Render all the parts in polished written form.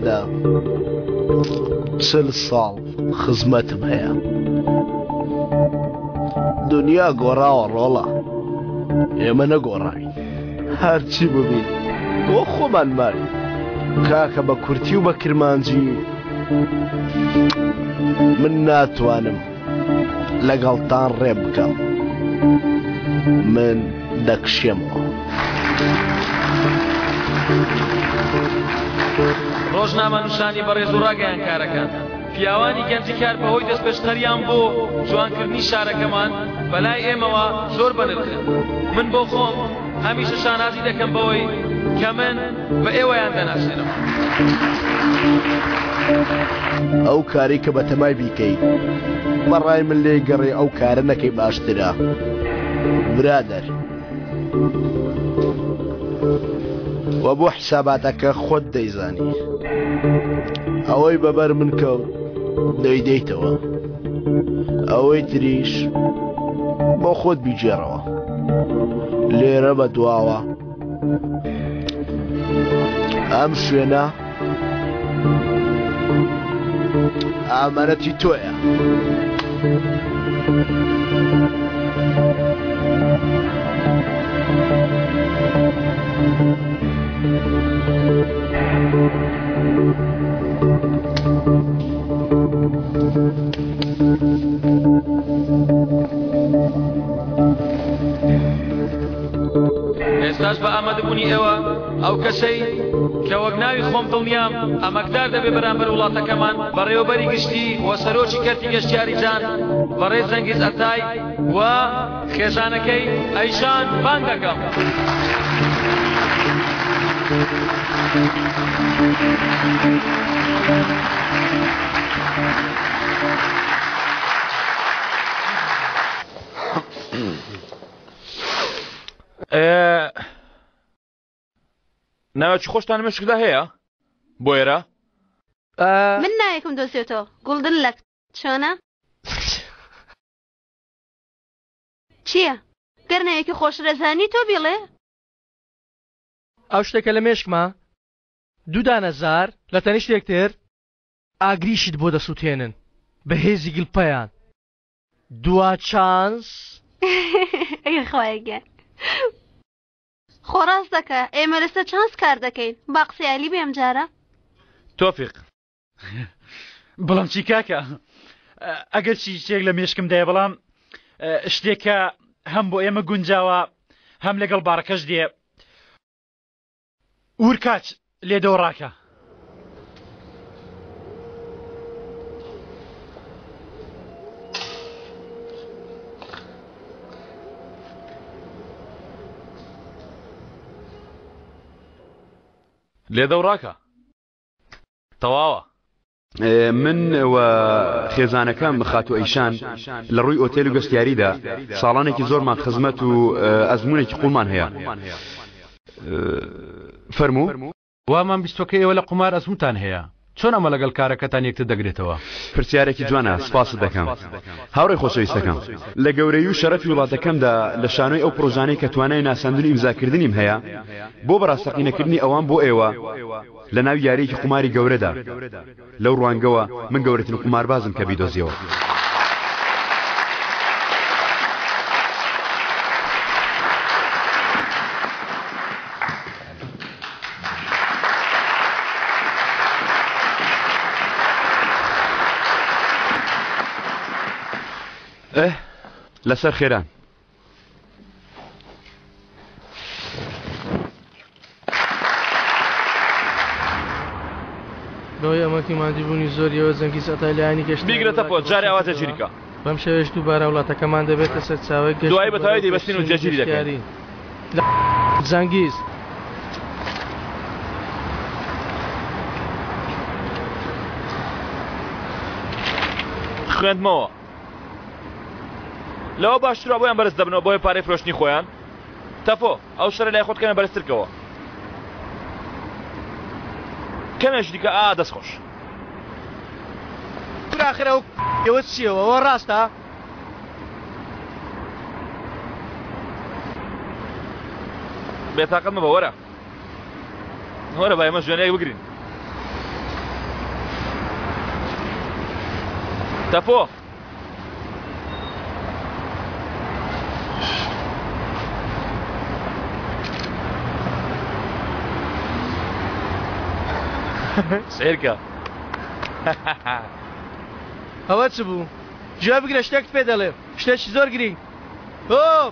دنیادا چل ساڵ خزمەتم هەیە. دنیا گۆڕاوە ڕۆڵە، ئێمە نەگۆڕاوین. هەرچی ببین بۆ خۆمان ماوین. کاکە بە کورتی و بە کرمانجی من ناتوانم لەگەڵتان ڕێ بکەم. من دەکشێمەوە. ڕۆژنامەنووسانی بەڕێز و ڕاگەیانکارەکان، پیاوانی گەنجی کار بەهۆی دەستپێشخەریان بۆ جوانکردنی شارەکەمان بەلای ئێمەوە زۆر بەنرخن. من بۆ خۆم هەمیشە شانازی دەکەم بەوەی کە من بە ئێوەیان دەناسێنم. ئەو کارەی کە بەتەمای بیکەی بەڕای من لێی گەڕێ ئەو کارە نەکەی باشترە برادەر. وە بۆ حساباتەکە خۆت دەیزانی ئەوەی بەبەر من کەوت دەیدەیتەوە ئەوەی تریش بۆ خۆت بیگێڕەوە لێرە بە دواوە ئەم شوێنە ئامانەتی تۆیە. ئێستاش بە ئامادەبوونی ئێوە ئەو کەسەی کە وەک ناوی خۆم دڵنیام ئەمەکدار دەبێ بەرامبەر وڵاتەکەمان، بەڕێوەبەری گشتی و سەرۆکی کەرتی گەشتیاری جان، بەڕێز جەنگیز ئەتای و خێزانەکەی ئەیشان بانگ دەکەم. ناوێکی خۆشتان مشکدا هەیە بۆ ئێرە؟ من ناوێکم دۆزیێتەوە گوڵدن لەک چۆنە؟ چییە؟ گەر ناوێکی خۆش رەزانی تۆ بیڵێ؟ ئەو شتێکە لە مێشکما دوو دانە زار لە تەنیشت یەکتر ئاگریشت بۆ دەسووتێنن بە هێزی گلپەیان دوا چانس. ئەی خوایە گیان خۆ ڕاست دەکا ئێمە لەسەر چانس کار دەکەین با قسەی عەلی بێ ئەمجارە. تۆفیق بەڵام چی کاکە ئەگەر چی شتێک لە مێشکمدایە بەڵام شتێکە هەم بۆ ئێمە گونجاوە هەم لەگەڵ باڕەکەش دێ ورکاچ لێدەوە ڕاکە. لێدەو ڕاکە تەواوە. من و خێزانەکەم خاتوو ئەیشان لە ڕووی ئۆتێل و گەشتیاریدا ساڵانێکی زۆرمان خزمەت و ئەزموونێکی قوڵمان هەیە. فەرموو؟ وامان بیستوە کە ئێوە لە قومار ئەزموونتان هەیە، چۆن ئەمە لەگەڵ کارەکەتان یەکتر دەگرێتەوە؟ پرسیارێکی جوانە، سپاست دەکەم. هاوڕێ خۆشەویستەکەم، لە گەورەیی و شەرەفی وڵاتەکەمدا لە شانۆی ئەو پڕۆژانەی کە توانای ناساندن و ئیمزاکردنیم هەیە بۆ بەڕاستەقینەکردنی ئەوان بۆ ئێوە، لە ناو یارییەکی قوماری گەورەدا. لەو ڕوانگەوە من گەورەترین قوماربازم کە بیدۆزیەوە. ئه لەسەر خێران. بەهۆی ئەمەکی ماندووبوونی زۆریەوە جەنگیز ئەتای لایەنی گەشتیاری بیگرە تەپۆ وڵاتی جارێ ئاوا ڕۆشن جێگیری کردەوە. کە. بەم شێوەیەش دووبارە وڵاتەکەمان دەبێتە سەرچاوەی گەشت و دوایی بە تەواوی بەرەو دەیبەستین و پێشچوونی جێگیری دەکەین. گەشتیاری لە جەنگیز. خوێندمەوە. لەوە باشترە بۆیان بەرز دەبنەوە بۆیە پارەی فرۆشتنی خۆیان تەفۆ ئەو شەرە لای خۆت کەمێ بەرزتر کەوە کەمێش دیکە ئا دەست خۆش. کورە ئاخر ئەو ئەوە چیەوە ئەوە ڕاستە؟ بێتاقەت مەبە وەرە وەرە با ئێمە ژوێنەیەک بگرین. تەفۆ. سەیرکە. ئەوە چ بوو؟ گوێ بگرە شتێکت پێ دەڵێم شتێکی زۆر گرینگ. هۆ!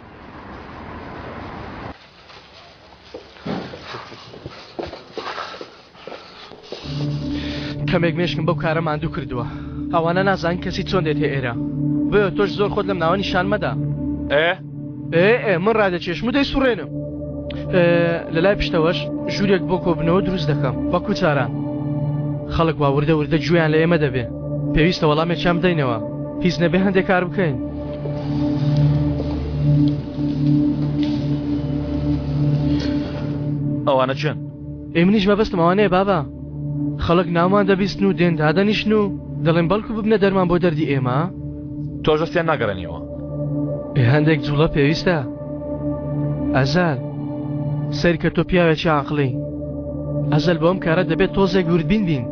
کەمێک مێشکم بەو کارە ماندوو کردووە ئەوانە نازان کەسی چۆن دێتێ ئێرە بۆیە تۆش زۆر خۆت لەم ناوە نیشان مەدە ئێ ئێ ئێ من ڕادەکێشم و دەیسوڕێنم لە لای پشتەوەش ژوورێک بۆ کۆبنەوە دروست دەکەم وەکو جاران خەڵک وا وردە وردە گوێیان لە ئێمە دەبێ پێویستە وەڵامێکیان بدەینەوە هیچ نەبێ هەندێک کار بکەین. ئەوانە چێن؟ ئێ منیش مەبەستم ئەوانەیە بابە خەڵک ناومان دەبیستن و دێن دادەنیشن و دەڵێن بەڵکو ببنە دەرمان بۆ دەردی ئێمە تۆش دەستیان ناگەڕێنیەوە ئێ هەندێک جوڵە پێویستە ئەزال سەیرکە تۆ پیاوێکی عاقڵی ئەزەل بۆم کارە دەبێت تۆزێک وردبین بین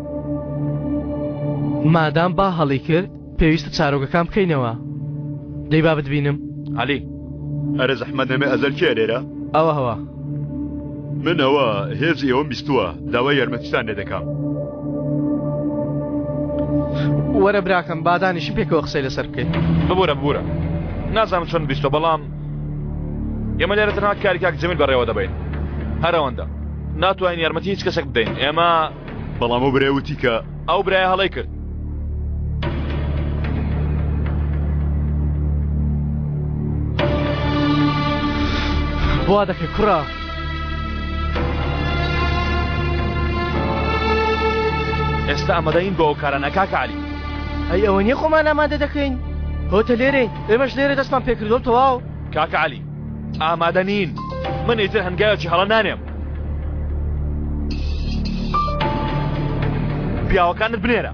مادام با هەڵی کرد پێویستە چارۆگەکان بکەینەوە دەی با بتبینم. عەلی. ئەرێ زەحمەت نەبێ ئەزەل کێیە لێرە؟ ئەوە هەوە. من ئەوە هێزی ئێوەم بیستووە داوای یارمەتیتان لێ دەکەم. وەرە براکەم با دانیشین پێکەوە قسەی لەسەر بکەین. ببورە ببورە نازانم چۆن بیستوە بەڵام ئێمە لێرە تەنها کاری کاک جەمیل بەڕێوە دەبەین هەر ئەوەندە ناتوانین یارمەتی هیچ کەسێک بدەین ئێمە بەڵام ئەو برایە وتی کە ئەو برایە هەڵەی کرد. بۆ دەکەی کوڕە؟ ئێستا ئامادەین بۆ ئەو کارانە کاکە عەلی. ئەی ئەوە نییە خۆمان ئامادە دەکەین؟ هۆتە لێرەین ئێمەش لێرە دەستمان پێکردووە تەواو. کاکە عەلی ئامادە نین من ئیتر هەنگاوێکی هەڵە نانێم. پیاوەکانت بنێرە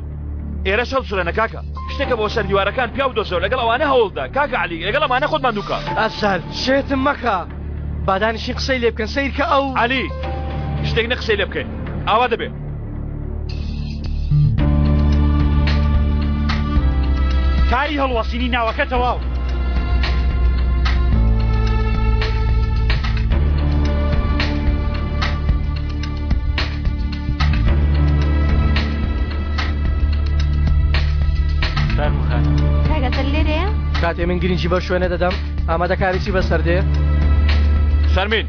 ئێرە شەڵ سورەنە کاکە شتێکە بۆ سەر دیوارەکان پیاو دۆزەوە لەگەڵ ئەوانە هەوڵدا کاکە عەلی لەگەڵ ئەمانە خۆت ماندووکە. ئەسەل شێتم مەکە با دانیشین قسەی لێ بکەن سەیر کە ئەو. عەلی شتێک نە قسەی لێ بکەین ئاوا دەبێ. کاری هەڵوەسینی ناوەکە تەواو. کاتێ من گرنگی بە شوێنە دەدەم ئامادەکاری چی بەسەر دێ؟ شەرمین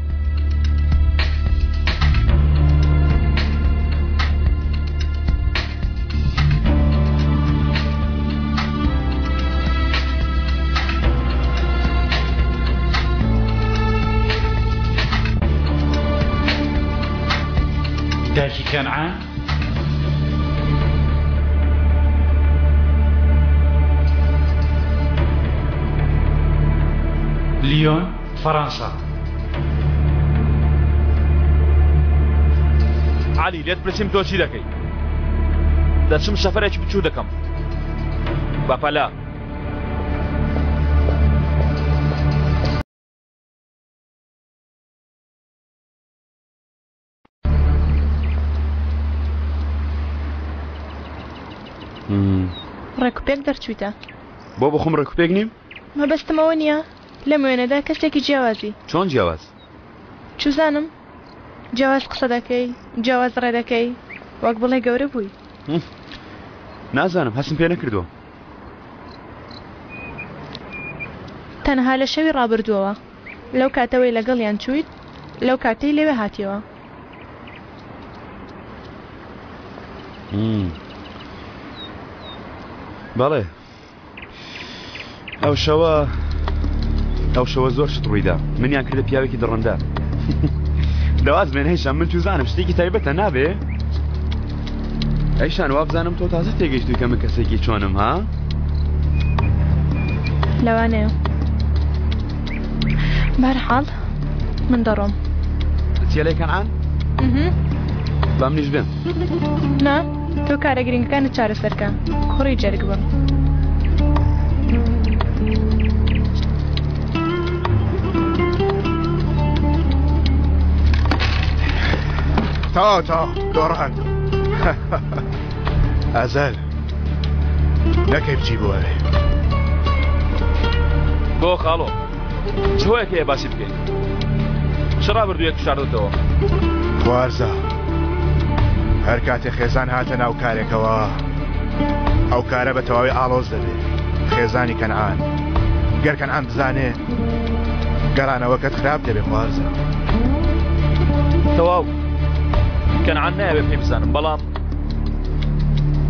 دایکی کەنعان لیۆن فەرەنسا. عەلی لێت پرسیم تۆ چی دەکەی؟ دەچم سەفەرێکی بچوو دەکەم بەپەلە. ڕێکوپێک دەرچوویتە. بۆ بۆ خۆم ڕێکوپێک نیم؟ مەبەستم ئەوە نییە لەم وێنەدا کەسێکی جیاوازی. چۆن جیاواز؟ چوزانم جیاواز قسە دەکەی جیاواز ڕێ دەکەی وەک بڵێ گەورە بووی. نازانم هەستم پێ نەکردووە. تەنها لە شەوی ڕابردووەوە لەو کاتەوەی لەگەڵیان چوویت لەو کاتەی لەوێ هاتیەوە. بەڵێ ئەو شەوە ئەو شەوە زۆر شت ڕوویدا منیان کردە پیاوێکی دڕندە دەواز بێن هەیشان من توزانم شتێکی تایبەتە نابێ ئەیشان وابزانم تۆ تازە تێگەیشتوی کە من کەسێکی چۆنم ها لەوانەیە بەرحاڵ من دەڕۆم چیە لای کەنعان با منیش بێم نا تۆ کارە گرنگەکانت چارەسەرکە کوڕی جەرگ بم. تەواو تەواو دۆڕاند. ئەزەل. نەکەی بچی بۆ ئەوێ. بۆ خاڵۆ چ هۆیەک هەیە باسی بکەین؟ چ ڕابردوویەک شاردۆتەوە؟ خوارزا هەر کاتێ خێزان هاتە ناو کارێکەوە ئەو کارە بە تەواوی ئاڵۆز دەبێ خێزانی کەنعان گەر کەنعان بزانێ گەڕانەوەکەت خراپ دەبێ خوارزا. تەواو کەنعان نایەوێ پێی بزانم بەڵام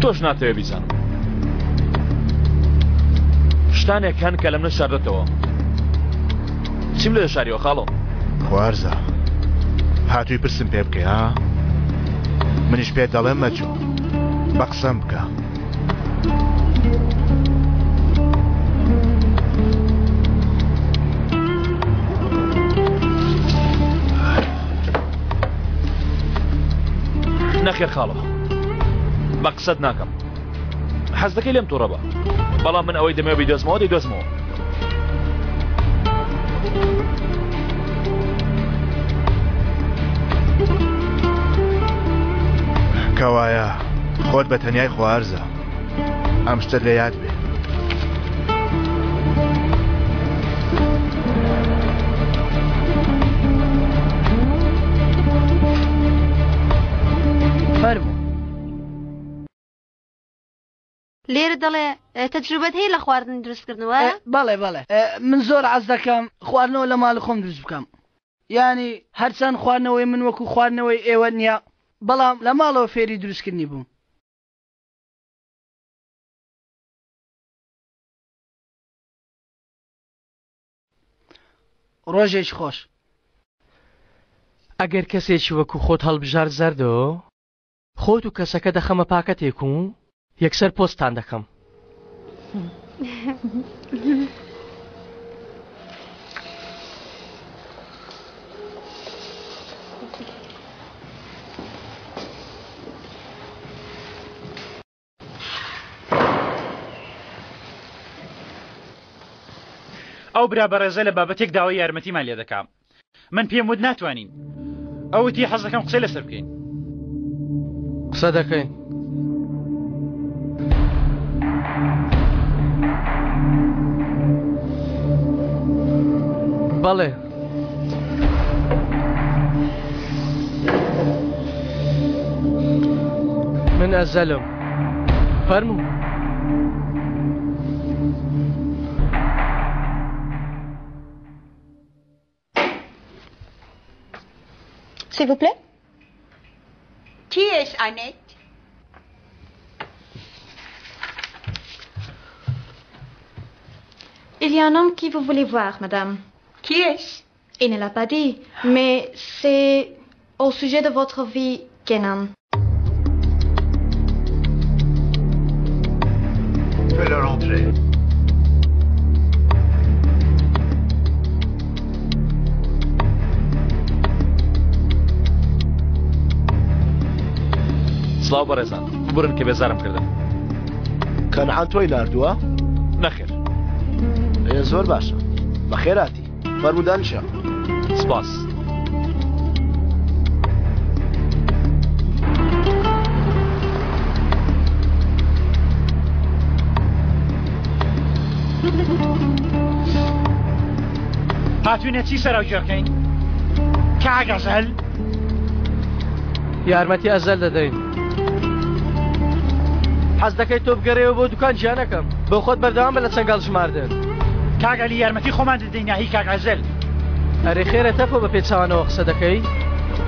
تۆش ناتەوێ بیزانم شتانێک هەن کە لە منە شاردەتەوە چیم لێ شاریەوە خاڵۆ خوارزا هاتووی پرسم پێ بکەی ها منیش پێت دەڵێم مەچۆ بە قسەم بکە نەخێر خاڵۆ بە قسەت ناکەم حەز دەکەی لێم تووڕە بە بەڵام من ئەوەی دەمەوێت بیدۆزمەوە دەیدۆزمەوە کەوایە خۆت بە تەنیای خوارزە ئەم شتەت لە یاد بێ. فەرموو. لێرە دەڵێ تەجروبەت هەیە لە خواردن دروستکردن وایە؟ بەڵێ بەڵێ من زۆر عەز دەکەم خواردنەوە لە ماڵی خۆم دروست بکەم یانی هەرچەند خواردنەوەی من وەکو خواردنەوەی ئێوە نییە بەڵام لە ماڵەوە فێری دروستکردنی بووم. ڕۆژێکی خۆش. ئەگەر کەسێکی وەکو خۆت هەڵبژارد زەردۆ خۆت و کەسەکە دەخەمە پاکەتێک و یەکسەر پۆستتان دەکەم. ئەو برا بەڕێزە لە بابەتێک داوای یارمەتیمان لێ دەکا من پێم وت ناتوانین ئەو وتی حەز دەکەم قسەی لەسەر بکەین قسە دەکەین بەڵێ من ئەزەلم فەرموو. S'il vous plaît. Qui est Annette? Il y a un homme qui vous voulait voir, madame. Qui est-ce? Il ne l'a pas dit, mais c'est au sujet de votre vie, Kenan. Fais-leur entrer. سڵاو بەڕێزان ببورن کە بێزارم کردن کەنعان تۆی ناردووە؟ نەخێر ئێ زۆر باشە بەخێراتی فەرموو دانیشە. سپاس. هاتوینە چی سەراوگێڕکەین کاک ئەزەل؟ یارمەتی ئەزەل دەدەین. حەز دەکەی تۆ بگەرێەوە بۆ دوکان گیانەکەم بۆ خۆت بەردەوام بە لە چەنگاڵ ژماردن. کاک عەلی یارمەتی خۆمان دەدەین یا هی کاک ئەزەل؟ ئەرێ خێرە تەفۆ بە پێچەوانەوە قسە دەکەی؟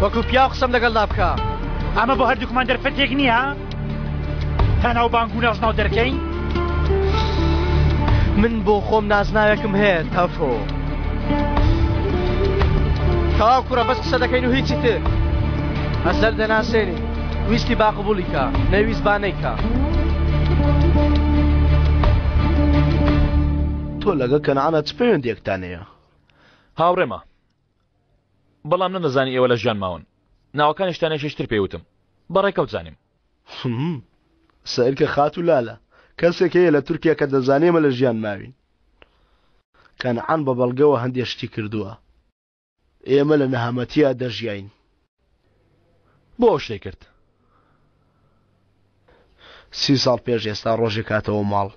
وەکو پیاو قسەم لەگەڵدا بکە. ئەمە بۆ هەردووکمان دەرفەتێک نییە تا ناوبانگ و نازناو دەرکەین؟ من بۆ خۆم نازناوێکم هەیە تەفۆ. تەواو کوڕە بەس قسە دەکەین و هیچی تر. ئەزەل دەناسێنی. ویستی با قبوڵی کا نەیویست با نەیکا. تۆ لەگەڵ کەنعانا چ پەیوەندیەکتان هەیە؟ هاوڕێمە بەڵام نەمدەزانی ئێوە لە ژیان ماون ناوەکانیشتان یەکێکی تر پێی وتم بە ڕێکەوت زانیم. هم سەیرکە خاتوو لالە کەسێک هەیە لە تورکیا کە دەزانێ ئێمە لە ژیان ماوین. کەنعان بە بەڵگەوە هەندێ شتی کردووە. ئێمە لە نەهامەتیا دەژیاین. بۆ ئەو شتەی کرد؟ سی ساڵ پێش ئێستا ڕۆژێک هاتەوە ماڵ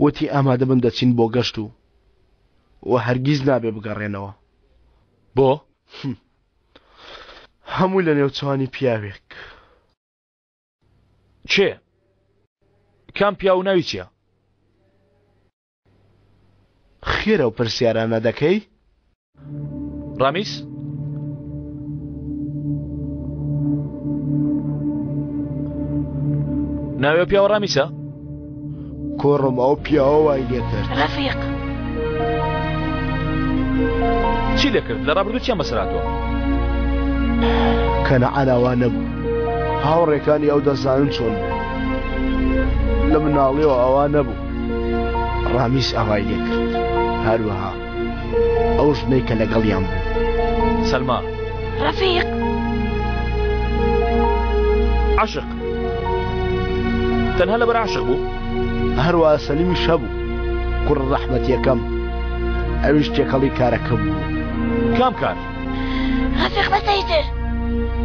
وتی ئامادە بن دەچین بۆ گەشت و و هەرگیز نابێ بگەڕێنەوە. بۆ؟ هەمووی لە نێوچەوانی پیاوێک. کێ؟ کام پیاو و ناوی چییە؟ خێرە ئەو پرسیارانە دەکەی؟ ڕامیس؟ ناوی ئەو پیاوە ڕامیسە؟ کوڕم ئەو پیاوە وای لێ کرد. ڕەفیق. چی لێ کرد؟ لە ڕابردوو چیان بەسەر هاتووە؟ کەنعان ئاوا نەبوو. هاوڕێکانی ئەو دەزانن چۆن بوو. لە مناڵیەوە ئەوا نەبوو. ڕامیس ئاوای لێ کرد. هەروەها ئەو ژنەی کە لەگەڵیان بوو. سەلما. ڕەفیق. عەشق. تەنها لەبەر عەشق بوو؟ هەروەها سەلیمیش هەبوو. کوڕە ڕەحمەتیەکەم. ئەویش تێکەڵی کارەکە بوو. کام کار؟ ڕەفیق بەسە ئیتر.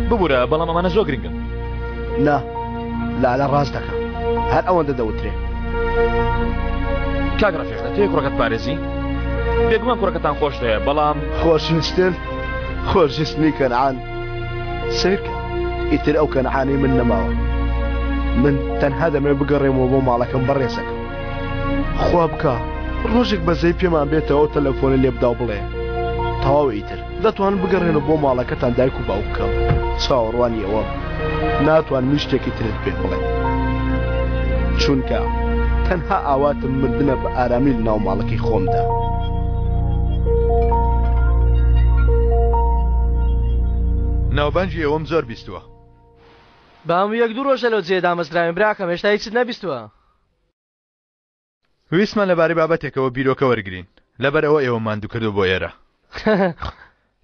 ببورە بەڵام ئەمانە زۆر گرنگن. نا لالە ڕاست دەکا هەر ئەوەندە دەوترێ. کاک ڕەفیق دەتەوێ کوڕەکەت پارێزی؟ بێگومان کوڕەکەتان خۆش دەوێ بەڵام. خۆشویستن خۆشویستنی کەنعان سەیرکە ئیتر ئەو کەنعانەی من نەماوە من تەنها دەمەوێ بگەڕێمەوە بۆ ماڵەکەم بەڕێزەکەم خوا بکا ڕۆژێک بەزەی پێمان بێتەوە ئەو تەلەفۆنە لێ بدا و بڵێ تەواو ئیتر دەتوانن بگەڕێنەوە بۆ ماڵەکەتان دایک و باوکەکەم چاوەڕوانی ئەوەم ناتوانم هیچ شتێکی ترت پێ بڵێم چونکە تەنها ئاواتم مردنە بە ئارامی لە ناو ماڵەکەی خۆمدا. ناوبانگی ئێوەم زۆر بیستووە. بە هەموو یەک دوو ڕۆژە لەو جێیە دامەزراوین براکەم هێشتا هیچت نەبیستووە. ویستمان لەبارەی بابەتێکەوە بیرۆکە وەرگرین، لەبەر ئەوە ئێوەم ماندوو کردووە بۆ ئێرە.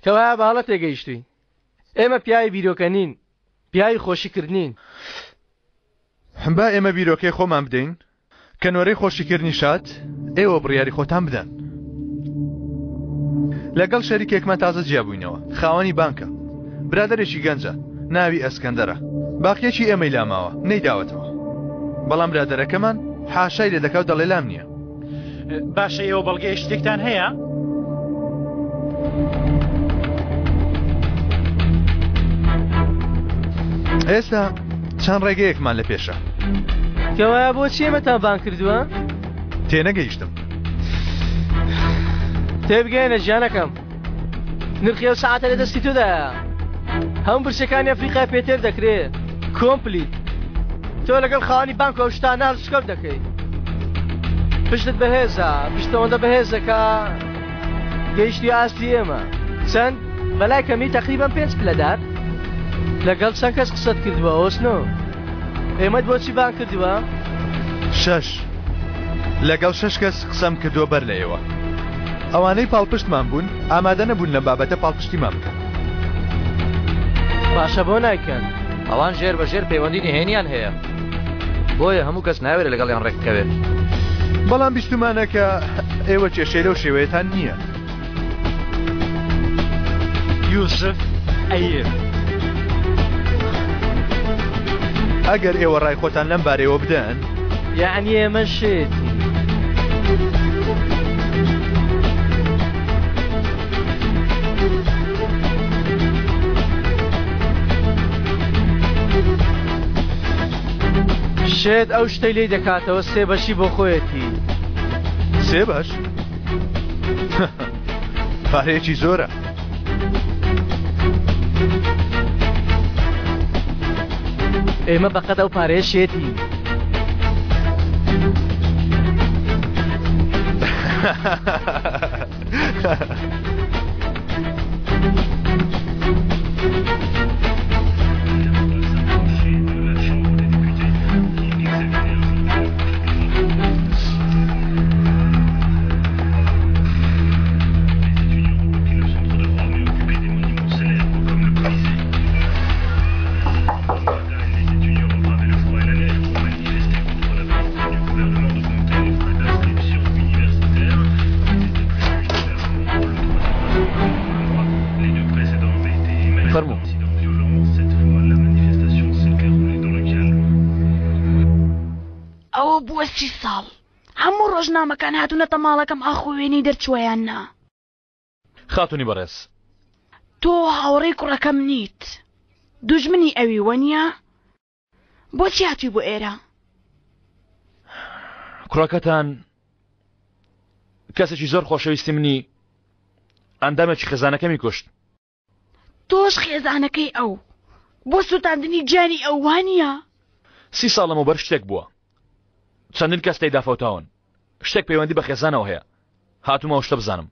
کەوایە بە هەڵە تێگەیشتووی. ئێمە پیاوی بیرۆکە نین، پیاوی خۆشیکردنین. با ئێمە بیرۆکەی خۆمان بدەین، کە نۆرەی خۆشیکردنیش هات، ئێوە بڕیاری خۆتان بدەن. لەگەڵ شەریکێکمان تازە جیابووینەوە، خاوەنی بانکە. برادەرێکی گەنجە، ناوی ئەسکەندەرە. باقیەکی ئێمەی لا ماوە، نەیداوەتەوە. بەڵام برادەرەکەمان حاشای لێ دەکا و دەڵێ لام نییە. باشە ئێوە بەڵگەی شتێکتان هەیە؟ ئێستا چەند ڕێگەیەکمان لە پێشە. کەوایە بۆچی ئێمەتان بانگ کردووە؟ تێنەگەیشتم. تێبگەیەنە ژیانەکەم. نرخی ئەو سەعاتە لە دەستی تۆدایە هەموو برسەکانی ئەفریقای پێتێر دەکرێ کۆمپلیت تۆ لەگەڵ خاوەنی بانک ئەو شتانە هەڵسوکەوت دەکەی پشتت بەهێزە پشت ئەوەندە بەهێزە کە گەیشتی ئاستی ئێمە چەند بەلای کەمی تقریبا پێنج پلەدار لەگەڵ چەند کەس قسەت کردووە ئۆسنۆ ئێمەت بۆچی بانگ کردووە؟ شەش لەگەڵ شەش کەس قسەم کردووە بەر لە ئێوە. ئەوانەی پاڵپشتمان بوون ئامادە نەبوون لەم بابەتە پاڵپشتیمان بکەن. باشە بۆ نایکەن؟ ئەوان ژێر بە ژێر پەیوەندی نهێنیان هەیە بۆیە هەموو کەس ناوێرێ لەگەڵیان ڕێک بکەوێت. بەڵام بیستومانە کە ئێوە کێشەی لەو شێوەیەتان نییە. یوسف ئەیر. ئەگەر ئێوە ڕای خۆتان لەم بارەیەوە بدەن. یەعنی ئێمە شێتین. شێت ئەو شتەی لێی دەکاتەوە سێ بەشی بۆ خۆیەتی. سێ بەش؟ پارەیەکی زۆرە. ئێمە بەقەد ئەو پارەیە شێتین. ڕۆژنامەکان هاتوونەتە ماڵەکەم ئاخۆ وێنەی دەرچووە یان نا. خاتوونی بەڕێز. تۆ هاوڕێی کوڕەکەم نیت. دوژمنی ئەوی وەنیە؟ بۆچی هاتووی بۆ ئێرە؟ کوڕەکەتان کەسێکی زۆر خۆشەویستی منی ئەندامێکی خێزانەکەمی کوشت. تۆش خێزانەکەی ئەو بۆ سوتاندنی گیانی ئەو وانیە؟ سی ساڵ لەمەوبەر شتێک بووە چەندین کەس تێیدا فەوتاون شتێک پەیوەندی بە خێزانەوە هەیە هاتوومە ئەو شتە بزانم.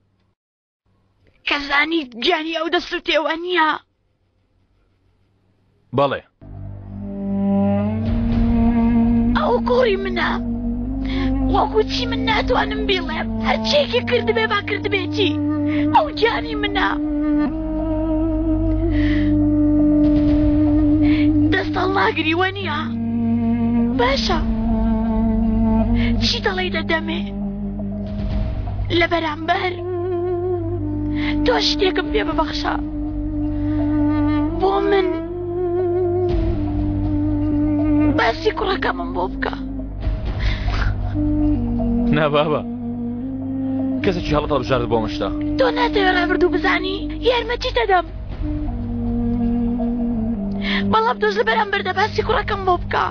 کە زانیت گیانی ئەو دەسوتێ وانیە؟ بەڵێ. ئەو کوڕی منە وەکو چی من ناتوانم بیڵێم هەرچێکی کردبێ با کردبێتی ئەو گیانی منە دەستەڵ ناگری وە نییە باشە چی دەڵێی دەدەمێ لە بەرامبەر تۆ شتێکم پێ ببەخشە بۆ من باسی کوڕەکەمم بۆ بکە نا بابە کەسێکی هەڵەت هەڵبژارد بۆ مشتە تۆ ناتەوێ ڕابردوو بزانی یارمەتی دەدەم بەڵام تۆش لە بەرامبەردا باسی کوڕەکەم بۆ بکە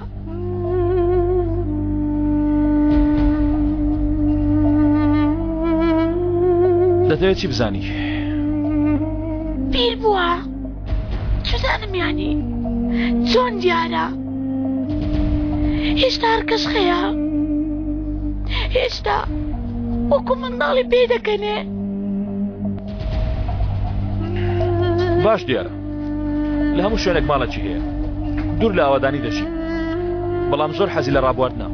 دەتەوێت چی بزانی؟ پیر بووە چزانم یانی چۆن دیارە هێشتا هەر کەشخەیە هێشتا وەکو منداڵی پێ دەکەنێ باش دیارە لە هەموو شوێنێک ماڵێکی هەیە دوور لە ئاوادانی دەژی بەڵام زۆر حەزی لە ڕابواردنە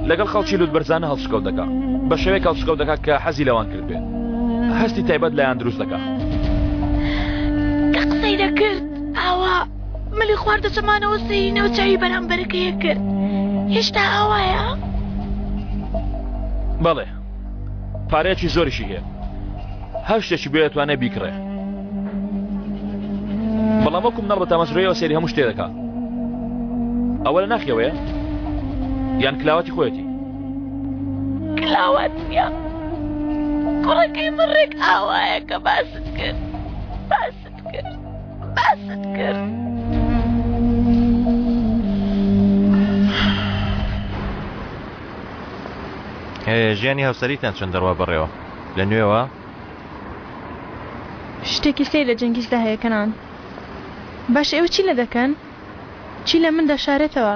لەگەڵ خەڵکی لوتبەرزانە هەڵسوکەوت دەکا بە شێوەیەک هەڵسوکەوت دەکا کە حەزی لەوان کرد بێ هەستی تایبەت لایان دروست دەکا کە قسەی دەکرد ئاوا ملی خوارد دەچەمانەوە سەیری ناو چاوی بەرامبەرەکەی کرد هێشتا ئاوایە؟ بەڵێ پارەیەکی زۆریشی هەیە هەر شتێکی بوێ دەتوانێ بیکڕێ بەڵام وەکو مناڵ بە تامەزرۆیەوە سەیری هەموو شتێ دەکا ئەوە لە ناخیەوەیە یان کلاوەتی خۆیەتی کلاوات نییە کوڕەکەی من ڕێک ئاوایە کە باست کرد باست کرد باست کرد. ژیانی هاوسەریتان چۆن دەڕوا بەڕێوە لە نوێوە؟ شتێکی سەیر لە جەنگیزدا هەیە کەنان. باشە ئێوە چی لە دەکەن؟ چی لە من دەشارێتەوە؟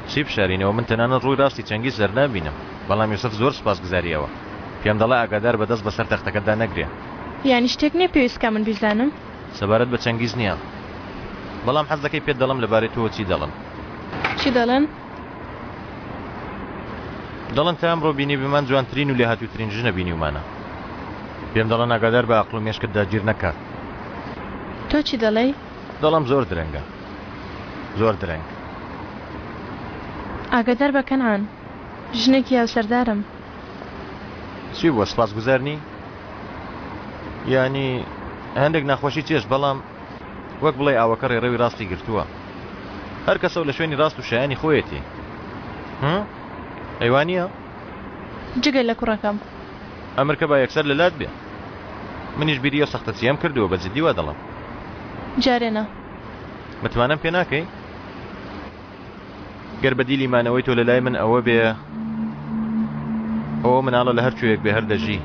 چی بشارینەوە من تەنانەت ڕووی ڕاستی چەنگیز دەرنابینم بەڵام یوسف زۆر سوپاسگوزاری ئەوە پێم دەڵێ ئاگادار بە دەست بەسەر تەختەکەتدا نەگرێ. یانی شتێک نیە پێویست کا من بیزانم؟ سەبارەت بە چەنگیز نیە بەڵام حەز دەکەی پێت دەڵێم لەبارەی تۆوە چی دەڵێن. چی دەڵێن؟ دەڵێن تا ئەمڕۆ بینیبمان جوانترین و لێهاتووترین ژنە بینیومانە. پێم دەڵێن ئاگادار بە ئەقڵ و مێشکت داگیر نەکات. تۆ چی دەڵێی؟ دەڵێم زۆر درەنگە. زۆر درەنگ. ئاگادار بە کەنعان. ژنێکی هاوسەردارم. چی بووە سوپاسگوزار نی؟ یانی هەندێک ناخۆشی چێژ بەڵام وەک بڵێی ئاوەکە ڕێڕەوی ڕاستی گرتووە. هەر کەسە و لە شوێنی ڕاست و شایەنی خۆیەتی. هم؟ ئەی وا نییە؟ جگە لە کوڕەکەم. ئەمرکە با یەکسەر لە لات بێ. منیش بیری ئەو سەختەچییەم کردووە، بە جدی وا دەڵێم. جارێ نا. متمانەم پێ ناکەی؟ گەر بەدیلی مانەوەی تۆ لە لای من ئەوە بێ، ئەوە مناڵە لە هەر کوێیەک بێ هەر دەژی.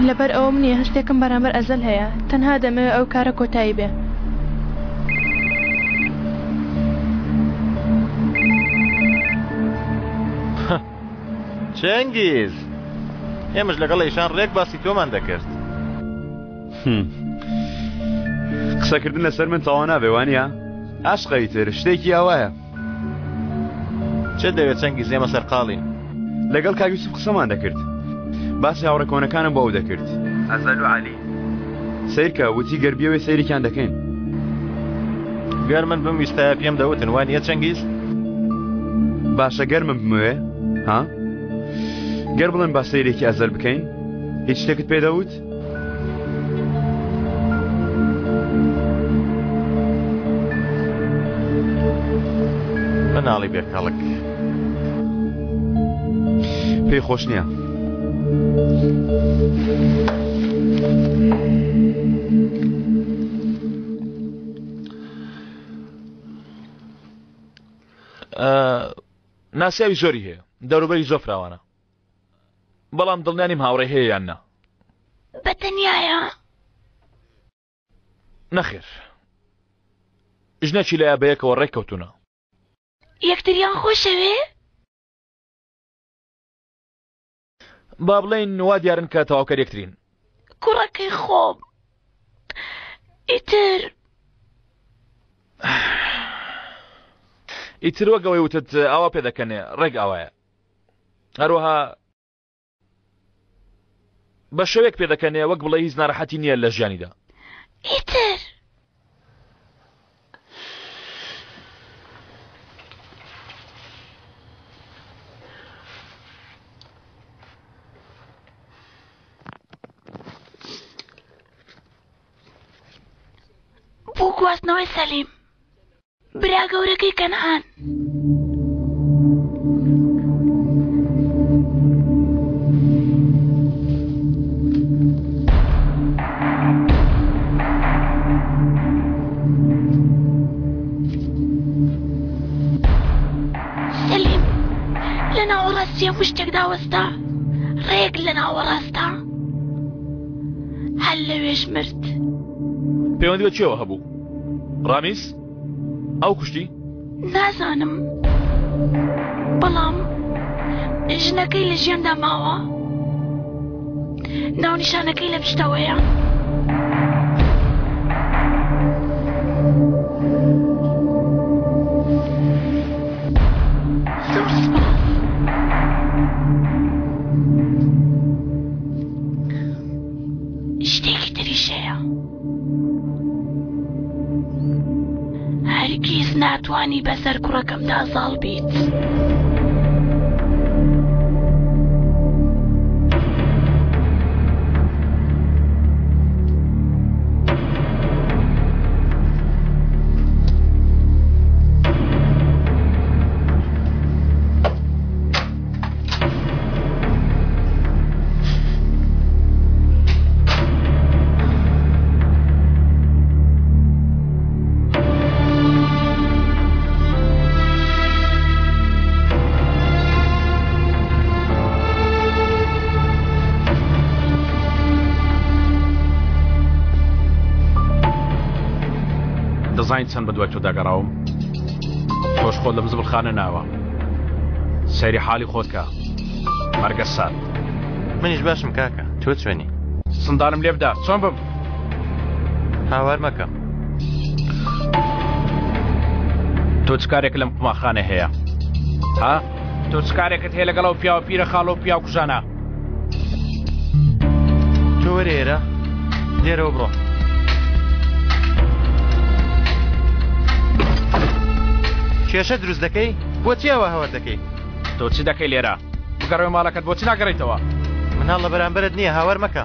لەبەر ئەوەم نییە هەستێکم بەرامبەر ئەزەل هەیە، تەنها دەمەوێ ئەو کارە کۆتایی بێ. چەنگیز! ئێمەش لەگەڵ ئەیشان ڕێک باسی تۆمان دەکرد. قسەکردن لەسەر من تەواو نابێ وانە؟ عەشقە ئیتر شتێکی ئاوایە. چت دەوێت چەنگیز ئێمە سەرقاڵین. لەگەڵ کاک یوسف قسەمان دەکرد باسی هاوڕێ کۆنەکانم بۆ ئەو دەکرد. ئەزەل و عەلی. سەیرکە وتی گەر بیەوێ سەیرێکیان دەکەین. گەر من بمویستایە پێم دەوتن وا نییە چەنگیز؟ باشە گەر من بمەوێ ها؟ گەر بڵێم با سەیرێکی ئەزەل بکەین هیچ شتێکت پێ دەوت؟ مناڵی بێ کەڵک. پێی خۆش نییە. ناسیاوی زۆری هەیە دەوروبەری زۆر فراوانە بەڵام دڵنیا نیم هاوڕێ هەیە یان نا. بە تەنیایە؟ نەخێر ژنێکی لایە بەیەکەوە ڕێککەوتوونە. یەکتریان خۆشەوێ؟ با بڵێین وا دیارن کە تەواوکەر یەکترین. کوڕەکەی خۆم ئیتر ئیتر وەک ئەوەی وتت ئاوا پێدەکەنێ ڕێک ئاوایە. هەروەها بە شێوەیەک پێدەکەنێ وەک بڵێ هیچ ناڕەحەتی نییە لە ژیانیدا. ئیتر. بۆ گواستنەوەی سەلیم. برا گەورەکەی کەنعان. سەلیم لە ناوەڕاستی هەموو شتێکدا وەستا، ڕێک لە ناوەڕاستا. هەر لەوێش مرد. پەیوەندی بە کێوە هەبوو؟ ڕامیز؟ ئەو کوشتی؟ نازانم بەڵام ژنەکەی لە ژیاندا ماوە ناونیشانەکەی لە پشتەوەیە. زۆر سپاس. شتێکی تریش هەیە. هەرگیز ناتوانی بەسەر کوڕەکەمدا زاڵ بیت. دەزانیت چەند بەدوای تۆدا گەڕاوم؟ تۆش خۆت لەم زبڵخانە ناوە. سەیری حاڵی خۆت کە مەرگە سات. منیش باشم کاکە تۆ چۆنی؟ سندانم لێ بدە چۆن بم؟ هاوار مەکە. تۆ چ کارێک لەم قوماخانە هەیە؟ ها؟ تۆ چ کارێکت هەیە لەگەڵ ئەو پیاوە پیرە خاڵۆ و پیاو کوژانە؟ تۆ وەرە ئێرە لێرەوە بڕۆ. کێشە دروست دەکەی؟ بۆچی ئەوە هاوار دەکەی؟ تۆ چی دەکەی لێرە؟ بگەڕێوە ماڵەکەت بۆچی ناگەڕێیتەوە؟ مناڵ لە بەرامبەرت نییە هاوار مەکە.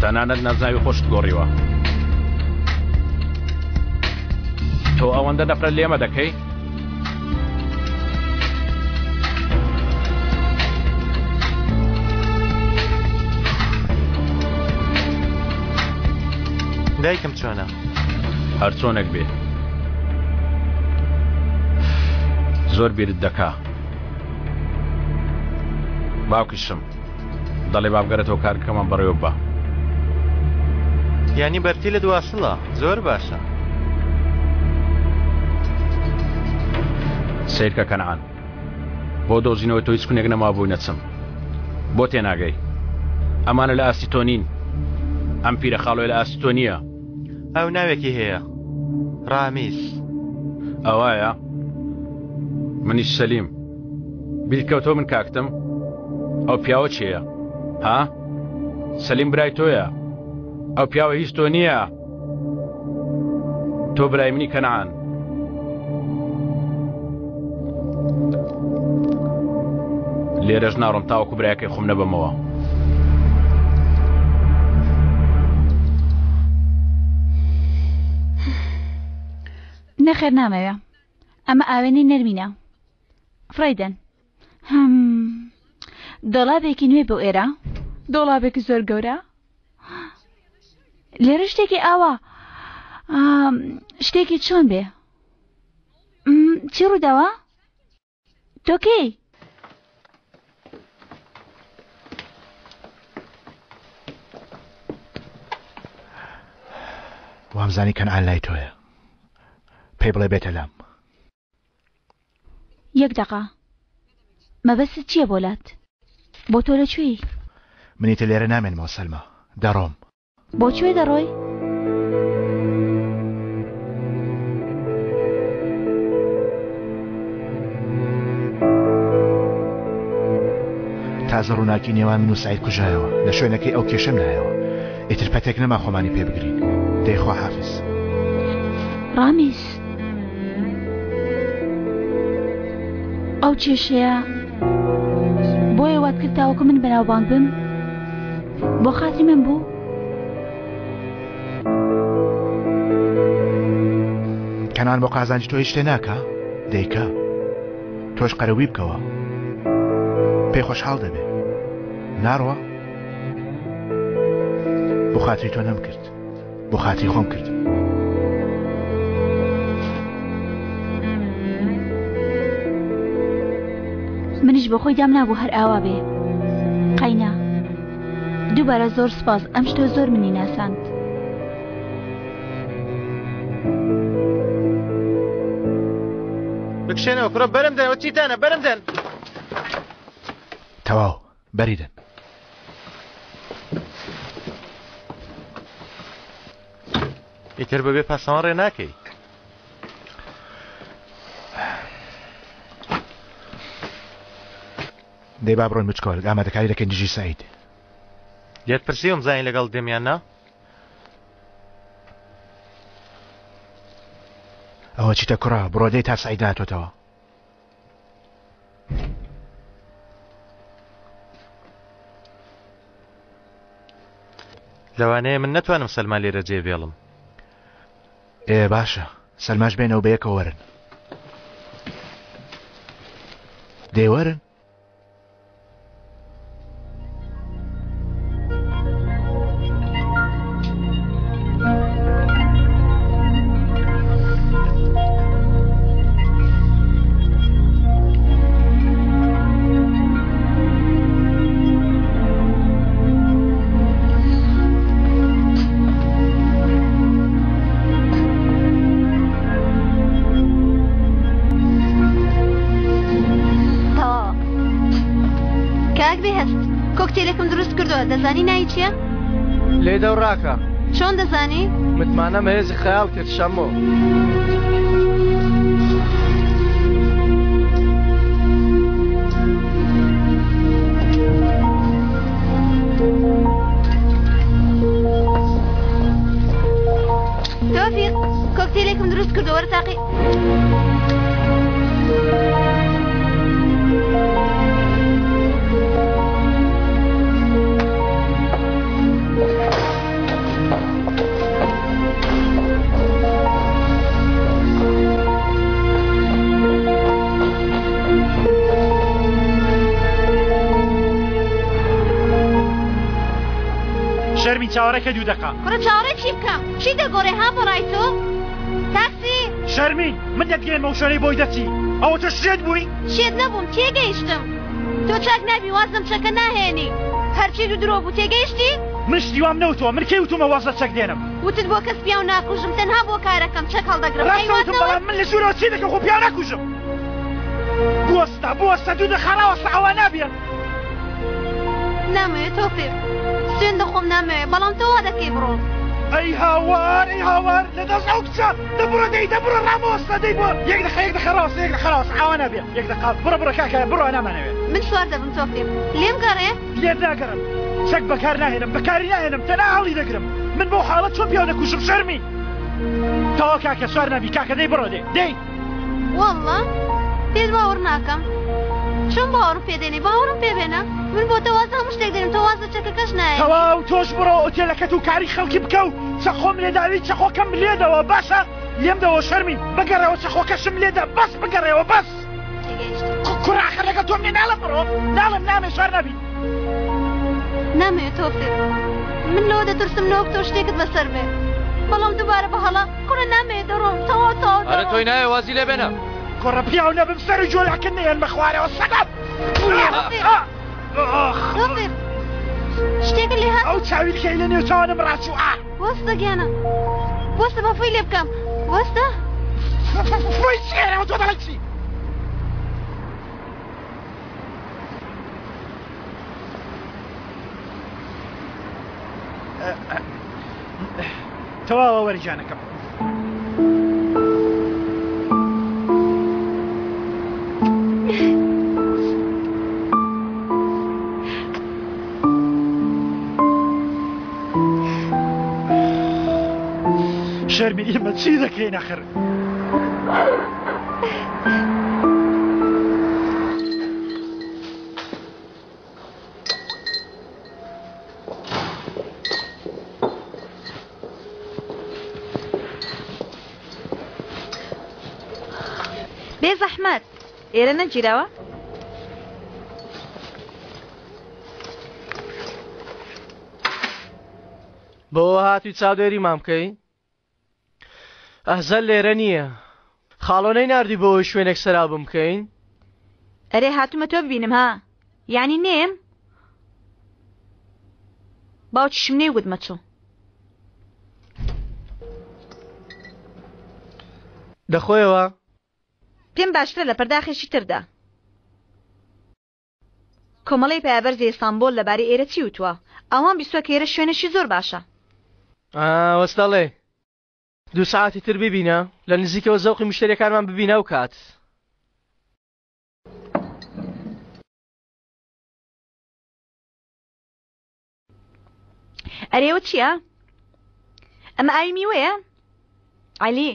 تەنانەت نازناوی خۆشت گۆڕیوە. تۆ ئەوەندە نەفرەت لێمە دەکەی؟ دایکم چۆنە؟ هەر چۆنێک بێ زۆر بیرت دەکا باوکیشم دەڵێ با بگەرێتەوە کارگەکەمان بەڕێوە ببا. یانی بەرتیلت واسڵە زۆر باشە. سەیرکە کەنعان بۆ دۆزینەوەی تۆ هیچ کونێک نەمابوو نەچم بۆ تێناگەی ئەمانە لە ئاستی تۆ نین ئەم پیرە خاڵۆی لە ئاستی تۆ نییە. ئەو ناوێکی هەیە ڕامیز. ئەوایە منیش سەلیم. بیرکەوتەوە من کاکتم ئەو پیاوە چێە ها سەلیم برای تۆیە ئەو پیاوە هیچ تۆ نییە تۆ برای منی کەنعان لێرەش ناڕۆم تاوەکو برایەکەی خۆم نەبەمەوە. نەخێر نامەوێ ئەمە ئاوێنەی نەرمینە فڕێیدەن هەم دۆڵابێکی نوێ بۆ ئێرە دۆڵابێکی زۆر گەورە لێرە شتێکی ئاوا شتێکی چۆن بێ چی ڕووداوە تۆ کێی؟ وامزانی کەنعان لای تۆیە پێی بڵێ بێتە لام. یەک دەقە مەبەستت چییە بۆ لات؟ بۆ تۆ لە کوێی؟ من ئیتر لێرە نامێنمەوە سەلما دەڕۆم. بۆ کوێ دەڕۆی؟ تازە ڕووناکی نێوان من و سعید کوژایەوە لە شوێنەکەی ئەو کێشەم نایەوە ئیتر پەتێک نەما خۆمانی پێ بگرین دەی خواحافیز. ڕامیز ئەو کێشەیە بۆیە وات کرد تاوەکو من بەناوبانگ بم بۆ خاتری من بوو؟ کەنان بۆ قازانجی تۆ هیچ شتێ ناکا؟ دەیکا. تۆش قەرەبووی بکەوە. پێی خۆشحاڵ دەبێ. ناڕوا؟ بۆ خاتری تۆ نەمکرد. بۆ خاتری خۆم کردم. منیش بۆ خۆی دامنابوو هەر ئاوا بێ. قەینا. دووبارە زۆر سوپاس ئەم شتە زۆر منی ناساند. بکشێنەوە کوڕە بەرم دەن چیتانە بەرم دەن. تەواو بەری دەن. ئیتر بەبێ پاسەوان ڕێ ناکەی. دەی با بڕۆین بچکۆل ئامادەکاری دەکەین دژی سعید. لێت پرسیوم زانی لەگەڵ دێم یان نا؟ ئەوە چیتە کوڕە بڕۆ دەی تا سعید ناتۆتەوە. لەوانەیە من نەتوانم سەلما لێرە جێ بێڵم. ئێ باشە سەلماش بێنەوە بەیەکەوە وەرن. دەی وەرن. تەواوە کاک بێهەست کۆکتێلێکم دروست کردووە دەزانی ناوی چییە؟ لێدە و ڕاکە چۆن دەزانی؟ متمانەم هێزی خەیاڵ کرد شەمۆ. تۆفیق کۆکتێلێکم دروست کردووە وەرە تاقی شەرمی چاوەڕێکە دوو دەقە. کوڕە چاوەڕێ چی بکەم؟ چی دەگۆڕێ ها بەڕای تۆ؟ تاکسی! شەرمی من دەتگەیەنمە ئەو شوێنەی بۆی دەچی. ئەوە تۆ شێت بووی؟ شێت نەبووم تێگەیشتم. تۆ چاک نابی واز لەم چەکە ناهێنی. هەرچی دوو درۆ بوو تێگەیشتی؟ من شتی وام نەوتووە من کەی وتومە واز لە چەک دێنم؟ وتت بۆ کەس پیاو ناکوژم تەنها بۆ کارەکەم چەک هەڵدەگرم. ڕاستە وتم بەڵام من لە ژوورەوە چی دەکەم خۆ پیاو ناکوژم. بوەستە بوەستە دوو دەقە ڕاوەستە ئەوە نابێ. نامەوێ تۆفیق سوێن دەخۆم نامەوێ بەڵام تۆ وا دەکەی بڕۆم. ئەی هاوار ئەی هاوار لە دەست ئەو کچە دە بڕۆ دەی دە بڕۆ ڕامەوەستە دەی بۆ یەک دەقە یەک دەقە ڕاوەستە یەک دەقە ڕاوەستە ئاوا نابێ یەک دەقە بڕۆ بڕۆ کاکە بڕۆ نامانەوێ. من سوار دەبم تۆفیق لێم گەڕێ. لێت ناگەڕم چەک بەکار ناهێنم بەکاری ناهێنم تەنها هەڵی دەگرم من بەو حاڵە چۆن پیاو دەکوژم شەرمی تەواو کاکە سوار نابی کاکە دەی بڕۆ دێ دەی. واللە پێت باوەڕ ناکەم چۆن باوەڕم پێ دێنی باوەڕم پێ بێنە من بۆ تۆ واز لە هەموو شتێک دێنم تۆ واز لە چەکەکەش نایەنی تەواو تۆش بڕۆ ئۆتێلەکەت و کاری خەڵکی بکە و چەقۆم لێداوی چەقۆکەم لێدەوە باشە. لێم دەوە شەرمین بگەڕێوە چەخۆکەشم لێدا بەس بگەڕێوە بەس کوڕ ئاخر لەگەڵ تۆم نیە ناڵم بڕۆ ناڵم نامێ شار نەبی نامەوێت تۆفیق من لەوە دەترسم نەوەک تۆ شتێکت بەسەر بێ بەڵام دووبارە بە هەڵە کوڕە نامەوێت دەڕۆم تەواو تەواو ئەرە تۆی ناوێ وازی لێ بێنە کوڕە پیاو نەبم سەر و جۆلاکە نەیەن بە خوارەوە سەگەم تۆفیق شتێکت لێ هات ئەو چاویلکەی لە نێو چاوانم ڕاچوو ئا وەستە گیانە وەستە با فووی لێ بکەم وەستە فووی چییە تۆ دەڵێی چی تەواوە وەرە گیانەکەم. شەرمی ئێمە چی دەکەین ئەخر؟ بێ زەحمەت ئێرە نەگیراوە؟ بۆ هاتووی چاودێریمان بکەی؟ ئەهزەل لێرە نییە. خاڵۆ نەیناردی بۆ ئەوەی شوێنێک سەراوبم بکەین؟ ئەرێ هاتوومە تۆ ببینم ها یانی نێم؟ باوکیشم نەیوت مەچۆ. دەخۆیەوە؟ پێم باشترە لە پەرداخێکی تردا. کۆمەڵەی پایەبەرزی ئیستانبۆل لەبارەی ئێرە چی وتووە؟ ئاوام بیستووە کە ئێرە شوێنێکی زۆر باشە. ئا وەستاڵێ دوو سەعاتی تر ببینە لە نزیکەوە زەوقی مشتەریەکانمان ببینە ئەو کات. ئەرێ ئەوە چییە؟ ئەمە ئاوی میوەیە؟ عەلی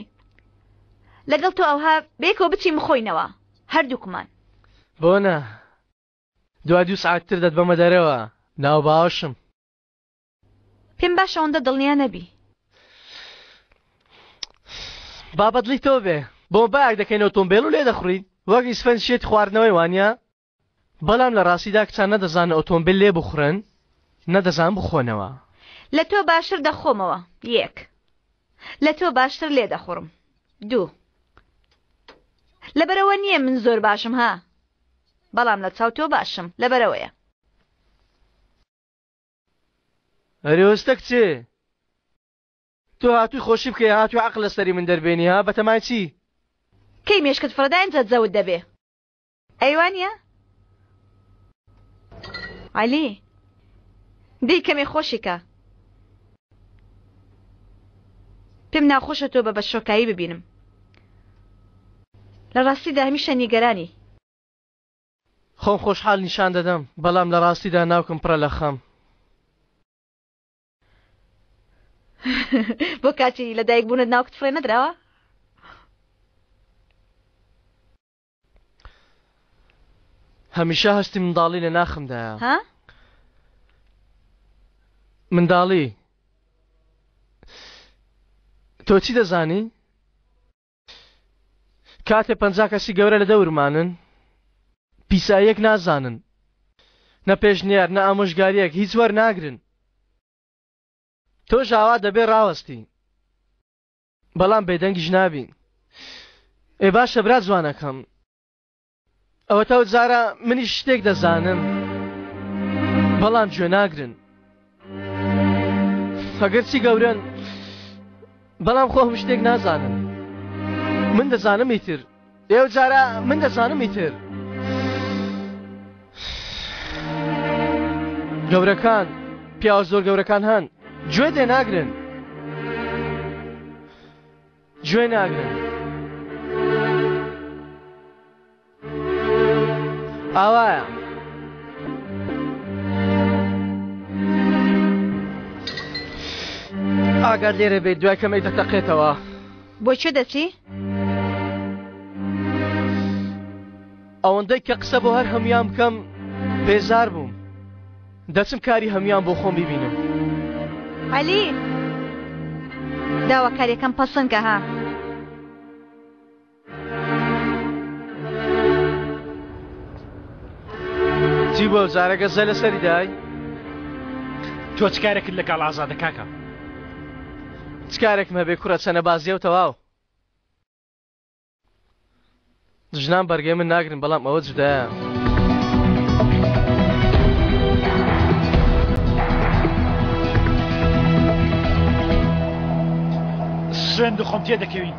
لەگەڵ تۆ ئەوها بێکەوە بچین بخۆینەوە هەردووکمان. بۆ نا دوای دوو سەعات تر دەتبەمە دەرەوە ناو باوەشم. پێم باشە ئەوەندە دڵنیا نەبی. با بەدڵی تۆ بێ. بۆ بایەک دەکەینە ئۆتۆمبێل و لێ دەخوڕین وەک ئیسفەنج شێتی خواردنەوەی وانیە؟ بەڵام لە ڕاستیدا کچان نەدەزانن ئۆتۆمبێل لێ بخوڕن نەدەزان بخۆنەوە. لە تۆ باشتر دەخۆمەوە، یەک. لە تۆ باشتر لێ دەخوڕم، دوو. لەبەرئەوە نییە من زۆر باشم ها، بەڵام لە چاو تۆ باشم، لەبەرئەوەیە. ئەرێ وەستە کچێ تۆ هاتووی خۆشی بکەی هاتووی عەقڵ لە سەری من دەربێنی ها بەتەمای چی؟ کەی مێشکت فڕێدا ئینجا جەوت دەبێ. ئەی وانیە؟ عەلی دەی کەمێ خۆشی کە پێم ناخۆشە تۆ بە بە شۆکایی ببینم لە ڕاستیدا هەمیشە نیگەرانی. خۆم خۆشحال نیشان دەدەم بەڵام لە ڕاستیدا ناوکم پڕە لە خەم. بۆ کاتی لەدایک بوونت ناوکت فڕێ نەدراوە؟ هەمیشە هەستی منداڵی لە ناخمدایە. ها؟ منداڵی تۆ چی دەزانی؟ کاتێ 50 کەسی گەورە لە دەورمانن پیساییەک نازانن نە پێشنیار نە ئامۆژگاریەک هیچ وەرناگرن تۆش ئاوا دەبێ ڕاوەستی بەڵام بێدەنگیش نابین ئێ باشە برا جوانەکەم ئەوەتا و جارە منیش شتێک دەزانم بەڵام گوێ ناگرن ئەگەر چی گەورەن بەڵام خۆ هەموو شتێک نازانن من دەزانم ئیتر ئێو جارە من دەزانم ئیتر گەورەکان پیاوە زۆر گەورەکان هەن گوێ دێ ناگرن گوێ ناگرن ئاوایە ئاگات لێرە بێت دوای کەمێک دەتەقێتەوە. بۆ کوێ دەچی؟ ئەوەندەی کە قسە بۆ هەر هەموویان بکەم بێزار بووم. دەچم کاری هەموویان بۆ خۆم ببینم. عەلی! داواکاریەکەم پەسند کە ها. چی بۆ جارە گەزە لەسەری دای؟ تۆ چ کارێکت لەگەڵ ئازادە کاکە؟ چ کارێکم هەبێ کوڕە چەنە بازیە و تەواو. ژنان بەرگەی من ناگرن بەڵام ئەوە جودایە. سوێند خۆم تێ دەکەوین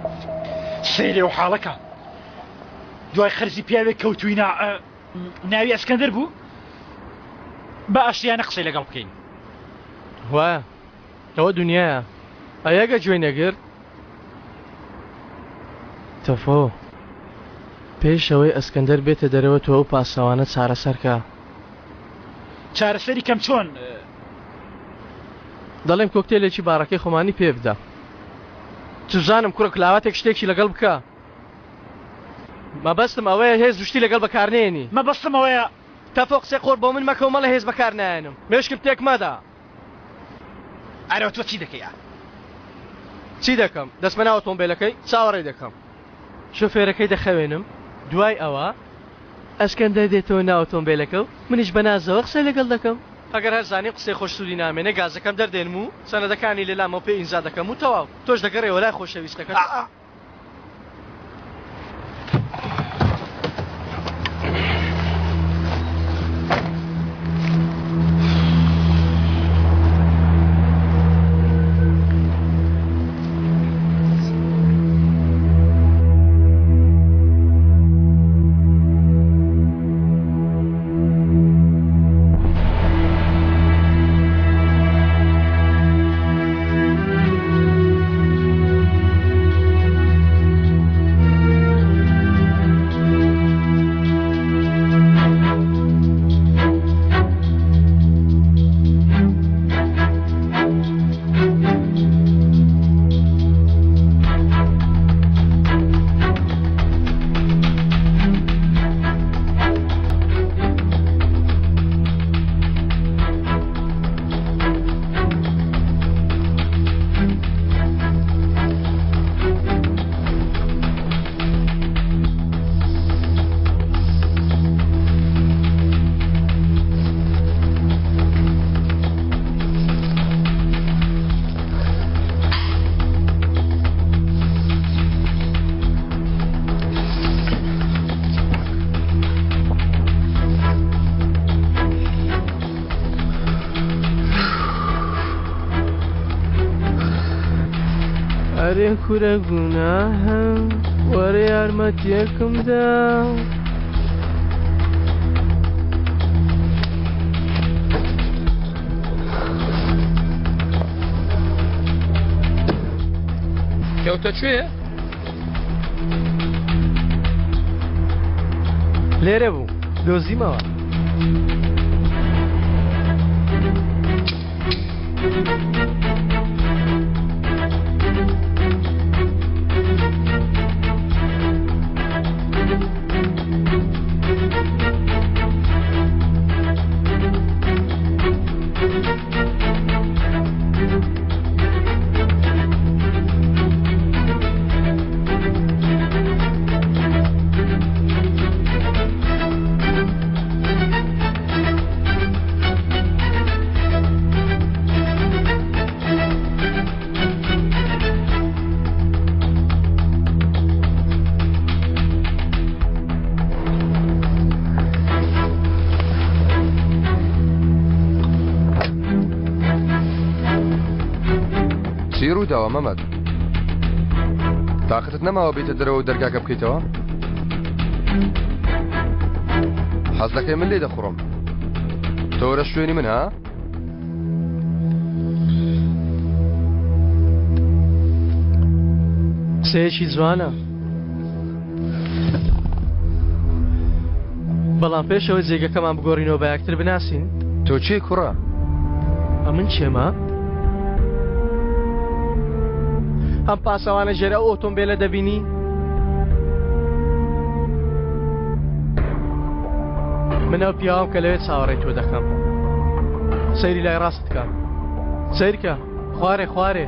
سەیرێ و حاڵەکە دوای خەرزی پیاوێک کەوتوینە ناوی ئەسکەندەر بوو بە ئاشتیانە قسەی لەگەڵ بکەین وایە ئەوە دنیاە ئەیەگە گوێی نەگرت تەفۆ پێش ئەوەی ئەسکەندەر بێتە دەرەوە تۆ ئەو پاسەوانە چارەسەرکە. چارەسەری کەم چۆن؟ دەڵێم کۆکتێلێکی باڕەکەی خۆمانی پێ بدە. چزانم کوڕە کلاواتێک شتێکی لەگەڵ بکە. مەبەستم ئەوەیە هێز و شتی لەگەڵ بەکارنێنی. مەبەستم ئەوەیە. تەفۆ قسەی قۆڕ بۆ من مەکە و مەڵێ هێز بەکار نایەنم. مێشکم تێک مەدە. ئەرێ تۆ چی دەکەی ئا؟ چی دەکەم؟ دەچمە ناو ئۆتۆمبێلەکەی چاوەڕێی دەکەم. شۆفێرەکەی دەخەوێنم، دوای ئەوە ئەسکەندەر دێتەوە ناو ئۆتۆمبێلەکە و منیش بە نازەوە قسەی لەگەڵ دەکەم. ئەگەر هەر زانیم قسەی خۆش سوودی نامێنێ گازەکەم دەردێنم و سەنەدەکانی لەلامەوە پێ ئیمزا دەکەم و تەواو، تۆش دەگەڕێیەوە لای خۆشەویستەکەت. ئەرێ کورە گوناهم وەرە یارمەتیەکم دا. کەوتە کوێ؟ لێرە بوو دۆزیمەوە. چی ڕووداوە مەمەد؟ تاقەتت نەماوە بێیتە دەرەوە و دەرگاکە بکەیتەوە؟ حەز دەکەی من لێ دەخوڕم تۆ وەرە شوێنی من ها؟ قسەیەکی جوانە بەڵام پێشەوەی جێگەکەمان بگۆڕینەوە بە یەکتر بناسین تۆ کێ کوڕە؟ ئەمن کێمە؟ ئەم پاسەوانە ژێر ئەو ئۆتۆمبێلە دەبینی؟ من ئەو پیاوەم کە لەوێ چاوەڕێی تۆ دەکەم. سەیری لای ڕاستت کە. سەیرکە، خوارێ خوارێ.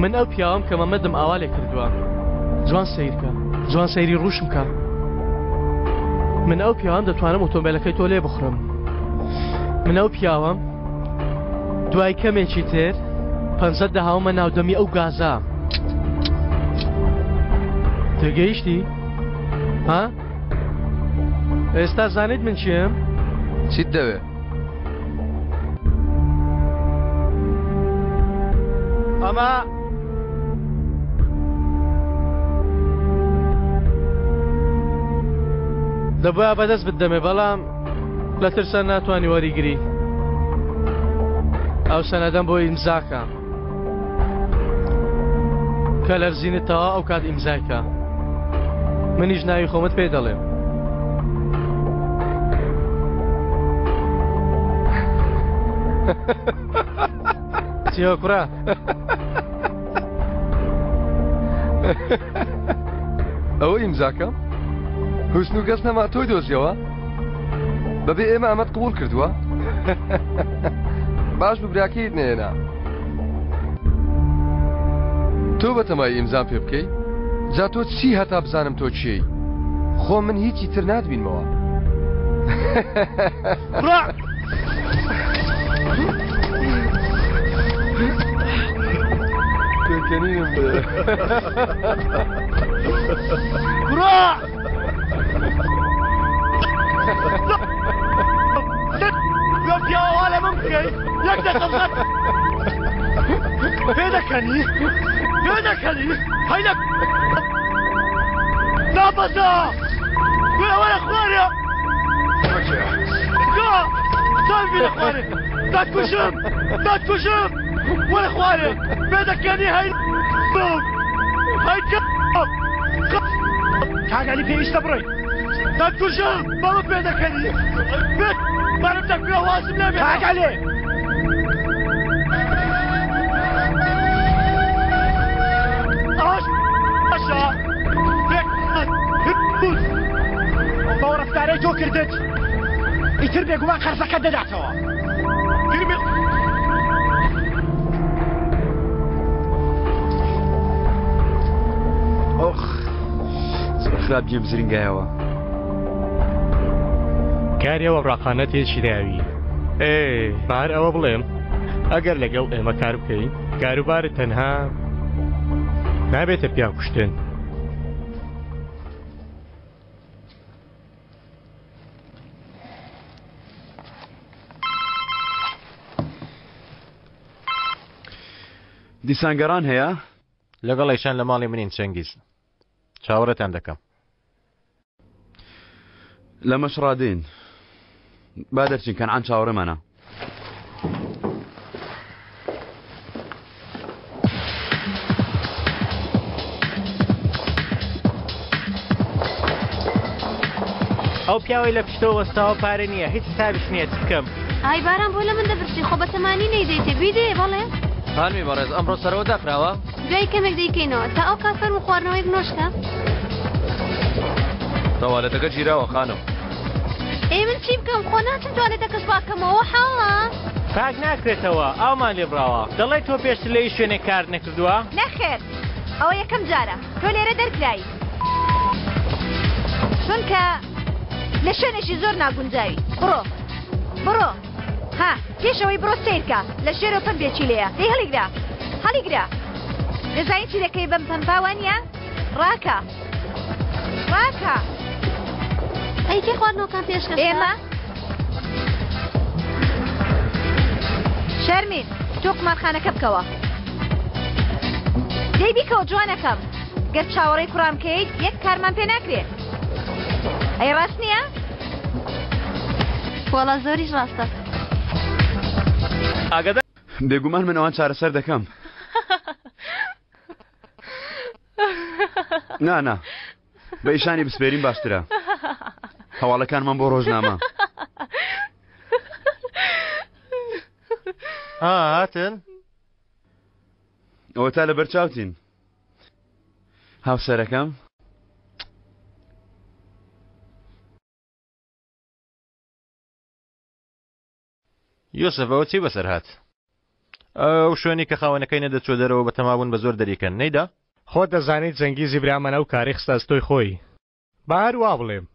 من ئەو پیاوەم کە مەمەدم ئاوا لێ کردووە. جوان سەیرکە، جوان سەیری ڕووشم کە. من ئەو پیاوەم دەتوانم ئۆتۆمبیلەکەی تۆ لێ بخڕم. من ئەو پیاوەم دوای کەمێکی تر پەنجە دەهاومە ناو دەمی ئەو گازە. تێگەیشتی؟ ها؟ ئێستا زانیت من کێم؟ چیت دەوێ؟ ئەمە دەبووە بەدەست بدەمێ بەڵام لە ترسان ناتوانانی وەریگری ئەو سەنەدەم بۆ ئیمزاکە کە لەرزینت تەوا ئەو کات ئیمزایکە منیش ناوی خۆمت پێ دەڵێم. چیە کوڕە؟ ئەوە ئیمزاکەم؟ حوسن و کەس نەما تۆی دۆزیەوە؟ بەبێ ئێمە ئەمەت قبول کردووە؟ باش بوو براکەیت نەهێنا. تۆ بەتەمای ئیمزام پێ بکەی؟ جا تۆ چی هەتا بزانم تۆ کێی؟ خۆ من هیچی تر ناتبینمەوە. پێکەنینم دێ. کوڕە! لەو پیاوە وا لە من بکەی یەک دەقە بزان پێدەکەنی پێدەکەنی هەی لە نابەزە گوێ وەرە خوارێ گا چاوی لە خوارێ دەتکوژم دەتکوژم وەرە خوارێ پێدەکەنی هەی هەی کاک عەلی پێویستە بڕۆین. دەتکوژم بەوە پێدەکەنی بێت بەرم دەکوێ وازم لێ بێ کاک عەلی. ئەوەش باشە بێت بەو ڕەفتارەی تۆ کردت ئیتر بێگومان قەرزەکەت دەداتەوە. گرمی ئۆخ زۆر خراپ گوێم زرینگایەوە. کاری ئەو ئەوراقانە تێکی داوی. ئێ با هەر ئەوە بڵێم ئەگەر لەگەڵ ئێمە کار بکەی کاروبارت تەنها نابێتە پیاو کوشتن. دیسان گەڕان هەیە؟ لەگەڵ ئەیشان لە ماڵی منین چەنگیز چاوەڕێتان دەکەم. لەمەش ڕادێین با دەرچین کەنعان چاوەڕێمانە. ئەو پیاوەی لە پشتەوە وەستاوە پارە نییە هیچ حسابیش نییە چ بکەم؟ ئای باران بۆ لە من دەپرسی خۆ بەتەمانی نەیدەیتێ بیدەیە بەڵێ. خانمی بەڕێز ئەمڕۆ سەرەوە داخراوە؟ دوای کەمێک دەیکەینەوە تا ئەو کات فەرموو خواردنەوەیەک نۆشکە. تەوالێتەکە گیراوە خانم. ئەی من چی بکەم خۆ ناچم توالێتەکەش پاکەمەوە حاڵە. پاک ناکرێتەوە ئاومان لێ بڕاوە. دەڵێی تۆ پێشتر لە هیچ شوێنێک کارت نەکردووە؟ نەخێر ئەوە یەکەم جارە تۆ لێرە دەرکرای چونکە لە شوێنێکی زۆر ناگونجاوی بڕۆ بڕۆ ها پێش ئەوەی بڕۆ سەیرکە لە ژێرەوە پەمپێکی لێیە دەی هەڵیگرە هەڵیگرە دەزانی چی دەکەی بەم پەمپا وانییە ڕاکە ڕاکە ئەی کێ خواردنەوەکان پێشکەش ئێمە شەرمین تۆ قومارخانەکە بکەوە دەی بیکەوە جوانەکەم گەر چاوەڕێی کوڕان بکەیت یەک کارمان پێ ناکرێ ئەی ڕاست نییە؟ وەڵا زۆریش ڕاستە. ئاگادار. بێگومان من ئەوان چارەسەر دەکەم. نا نا بە ئیشانی بسپێرین باشترە. هەواڵەکانمان بۆ ڕۆژنامە. ها هاتن؟ ئەوە تا لەبەر چاوتین. هاوسەرەکەم. یوسف ئەوە چی بەسەر هات؟ ئەو شوێنی کە خاوەنەکەی نەدەچوە دەرەوە بەتەمابوون بە زۆر دەریکەن نەیدا؟ خۆت دەزانیت جەنگیزی برامان ئەو کارەی خستە ئەستۆی خۆی. با هەر وا بڵێم.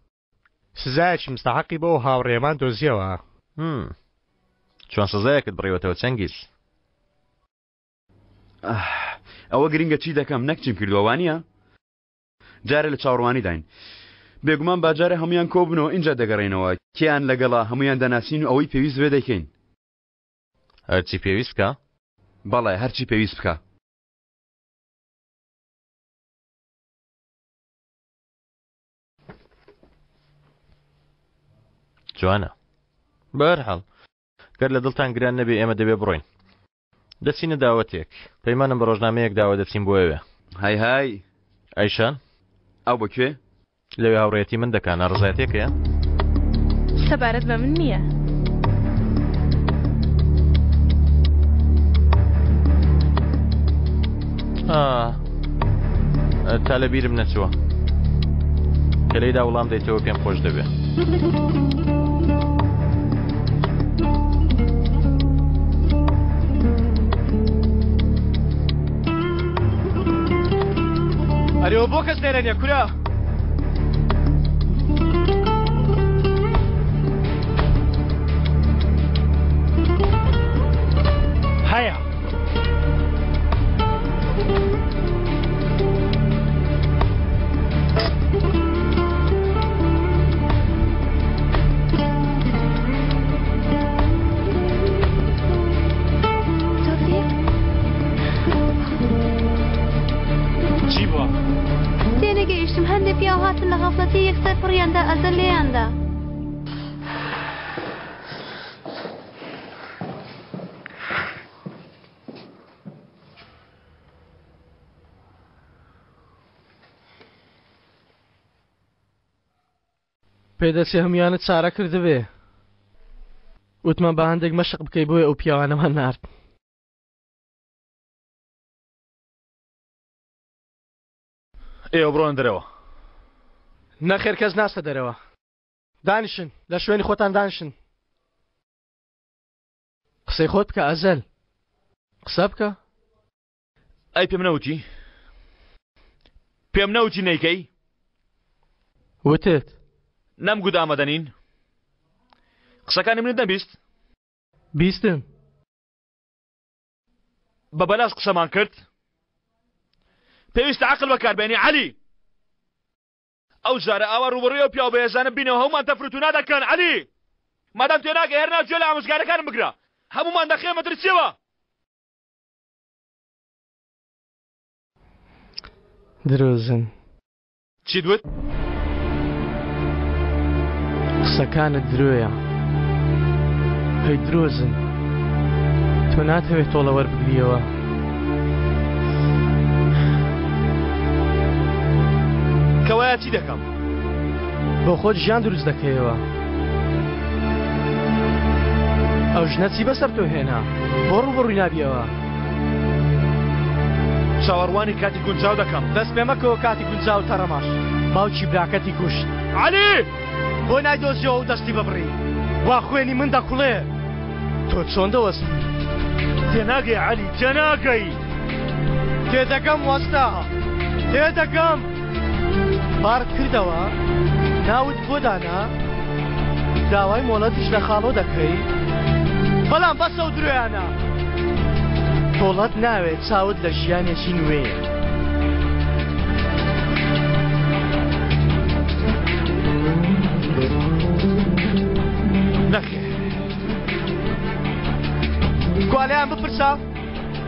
سزایەکی مستەحەقی بۆ ئەو هاوڕێیەمان دۆزیەوە. هم. چۆن سزایەکت بڕیوەتەوە چەنگیز؟ ئاه. ئەوە گرنگە چی دەکەم نەک چیم کردووە وانییە؟ جارێ لە چاوەڕوانیداین. بێگومان با جارێ هەموویان کۆببنەوە ئینجا دەگەڕێینەوە. کێیان لەگەڵە هەموویان دەناسین و ئەوەی پێویست بێ دەیکەین. هەرچی پێویست بکا؟ بەڵێ هەرچی پێویست بکا. جوانە. بەهەرحاڵ گەر لە دڵتان گران نەبێ ئێمە دەبێ بڕۆین. دەچینە داوەتێک. پەیمانم بە ڕۆژنامەیەک داوە دەچین بۆ ئەوێ. های های. ئایشان. ئەو بۆ کوێ؟ لەوێ هاوڕێیەتی من دەکا، ناڕەزایەتیەک هەیە؟ سەبارەت بە من نییە. تا لە بیرم نەچووە کە لێیدا وڵام دەیتەوە پێم خۆش دەبێ. ئەرێوە بۆ کەس لێرە نیە کورە؟ هەیە. چی بووە؟ تێنەگەیشتم هەندێ پیاو هاتن لە غەفلەتی یەکسەر پڕیاندا ئەزەل لێیاندا. پێدەچێ هەموویانت چارە کردبێ. وتمان با هەندێک مەشق بکەی بۆیە ئەو پیاوانەمان نارد. ئێوە بڕۆنە دەرەوە. نەخێر کەس ناچتە دەرەوە. دانیشن لە شوێنی خۆتان دانیشن. قسەی خۆت بکە ئەزەل. قسە بکە. ئەی پێم نەوتی؟ پێم نەوتی نەیکەی؟ وتت. نەمگوت ئامادە نین؟ قسەکانی منت نەبیست؟ بیستم. بە بەلاش قسەمان کرد؟ پێویستە عەقڵ بەکاربێنی عەلی! ئەو جارە ئاوا ڕووبەڕووی ئەو پیاوە بەهێزانە بینەوە هەموومان تەفروتونا دەکەن عەلی! مادام تێناگەی هەر نا گوێ لە ئامۆژگارەکانم بگرە هەموومان دەخەیە مەترسیەوە. درۆزن. چیت وت؟ قسەکانت درۆیە. هەی درۆزن. تۆ ناتەوێت تۆڵە وەربگریەوە. کەوایە چی دەکەم؟ بۆ خۆت ژیان دروست دەکەیەوە. ئەو ژنە چی بەسەر تۆ هێنا؟ بۆ ڕووبەڕووی نابیەوە؟ چاوەڕوانی کاتی گونجاو دەکەم. دەست پێ مەکەوە کاتی گونجاو تەڕەماش. باوکی براکەتی کوشت. عەلی! بۆ نایدۆزیەوە و دەستی ببڕی؟ وا خوێنی من دەکوڵێ. تۆ چۆن دەوەستی؟ تێناگەی عەلی، تێناگەی. تێدەگەم وەستا، تێدەگەم. بارت کردەوە، ناوت بۆ دانا، داوای مۆڵەتیش لە خاڵۆ دەکەی، بەڵام بەسە و درۆیانە. تۆڵەت ناوێت چاوت لە ژیانێکی نوێیە. نەخێر. کوا لێیان بپرسە؟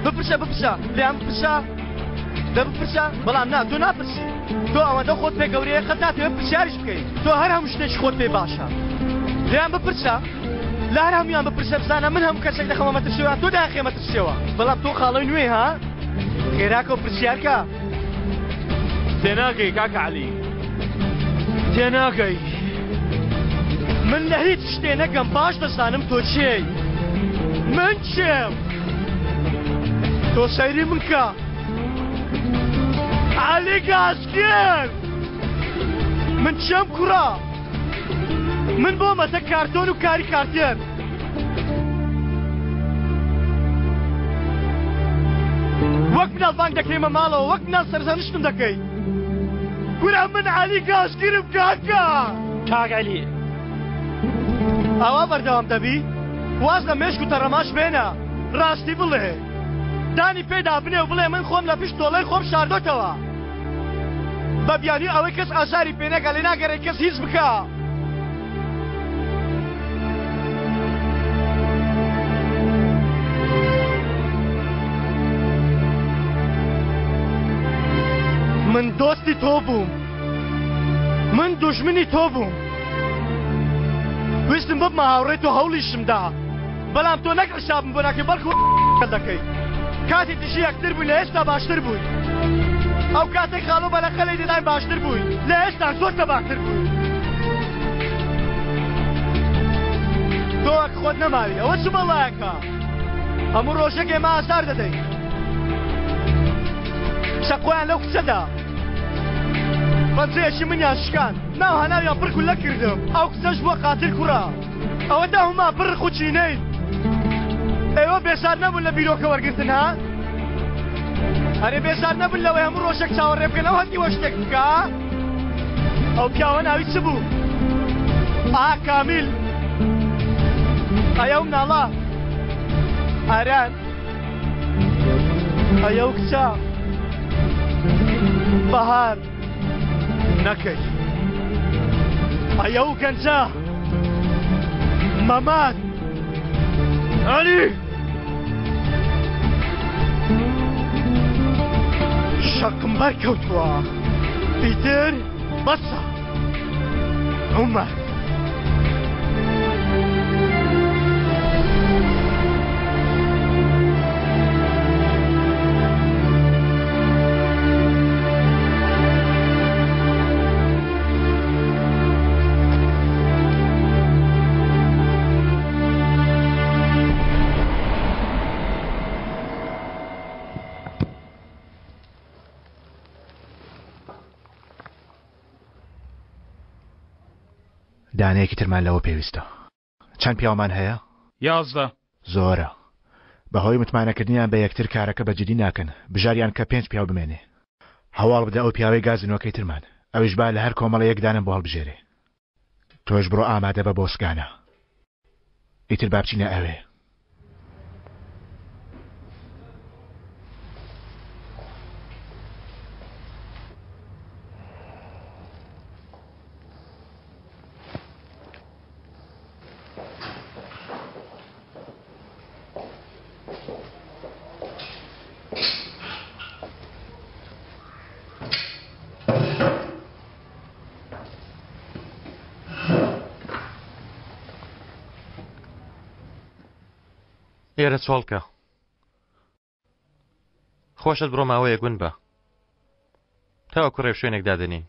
بپرسە بپرسە لێیان بپرسە دە بپرسە بەڵام نا تۆ ناپرسی تۆ ئەوەندە خۆت پێ گەورەیە قەت ناتەوێت پرسیاریش بکەیت تۆ هەر هەموو شتێکی خۆت پێ باشە لێیان بپرسە لە هەر هەموویان بپرسە بزانە من هەموو کەسێک دەخەمە مەترسیەوە تۆ داخێ مەترسیەوە بەڵام تۆ خاڵۆی نوێ ها خێراکە و پرسیارکە تێناگەی کاکە عەلی تێناگەی. من لە هیچ شتێ نەگەم باش دەزانم تۆ کێی من کێم تۆ سەیری من کە عەلی گاسکێر من کێم کوڕە من بۆمەتە کارتۆن و کاری کارتێر وەک مناڵ بانگ دەکەیمە ماڵەوە وەک مناڵ سەرزەنشتم دەکەی کورە من عەلی گاسکیرم کاکە. کاک عەلی. ئاوا بەردەوام دەبی؟ واز لە مێشک و تەڕەماش بێنە، ڕاستی بڵێ. دانی پێدا بنێ و بڵێ من خۆم لە پشت تۆڵەی خۆم شاردۆتەوە. بە بیانوی ئەوەی کەس ئازاری پێ نەگا لێ ناگەڕێ کەس هیچ بکا. من دۆستی تۆ بووم. من دوژمنی تۆ بووم. ویستم ببمە هاوڕێی تۆ هەوڵیشم دا. بەڵام تۆ نەک حسابم بۆ ناکەی بەڵکو دەکەی. کاتی دژی یەکتر بووین لە ئێستا باشتر بووین. ئەو کاتێک خاڵۆ بەلەقە لێی دەداین باشتر بووین لە ئێستا زۆر تەباکتر بووین. تۆ وەک خۆت نەماوی ئەوە چ بەڵایەکە؟ هەموو ڕۆژێک ئێمە ئازار دەدەین. شەقۆیان لەو کچەدا. پەنجەیەکی منیان شکان ناو هەناویان پڕ گولە کردم ئەو کچەش بووە قاتل کوڕە. ئەوەتا هەموومان پڕ ڕق و کینەین. ئێوە بێزار نەبوون لە بیرۆکە وەرگرتن ها؟ ئەرێ بێزار نەبوون لەوەی هەموو ڕۆژێک چاوەڕێ بکەن ئەو هەتیوە شتێک بکا؟ ئەو پیاوە ناوی چ بوو؟ ئا کامیل. ئەی ئەو مناڵە؟ ئاران. ئەی ئەو کچە؟ بەهار. نەکەی ئەی ئەو گەنجە مەمات عەلی شەقم بەرکەوتووە ئیتر بەسە عومەر. دانەیەکی ترمان لەوە پێویستە. چەند پیاومان هەیە؟ 11. زۆرە. بەهۆی متمانەکردنیان بە یەکتر کارەکە بە جدی ناکەن، بژاریان کە پێنج پیاو بمێنێ. هەواڵ بدە ئەو پیاوەی گازینۆکەی ترمان، ئەویش با لە هەر کۆمەڵە یەک دانەم بۆ هەڵبژێرێ. تۆش بڕۆ ئامادە بە بۆ سگانە. ئیتر با بچینە ئەوێ. ئێرە چۆڵکە خۆشت بڕۆ ماوەیەک ون بە تاوەکو ڕێوشوێنێک دادەنین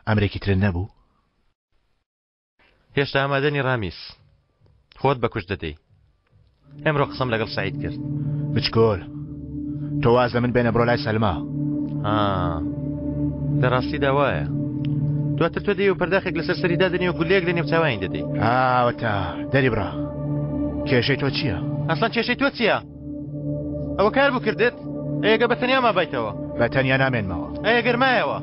ئەمرێکی ترت نەبوو؟ هێشتا ئامادەنی ڕامیس خۆت بە کوشت دەدەی ئەمڕۆ قسەم لەگەڵ سعید کرد بچکۆل تۆ واز لە من بێنە بڕۆ لای سەلما لە ڕاستیدا وایە دواتر تۆ دەی و پەرداخێک لەسەر سەری دادەنی و گولەیەک لە نێوچاوانی دەدەی ئاوەتا دەری بڕا کێشەی تۆ چییە؟ ئەسڵەن کێشەی تۆ چییە؟ ئەوە کار بوو کردت؟ ئەگە بە تەنیا مابایتەوە بە تەنیا نامێنمەوە ئەگەر مایەوە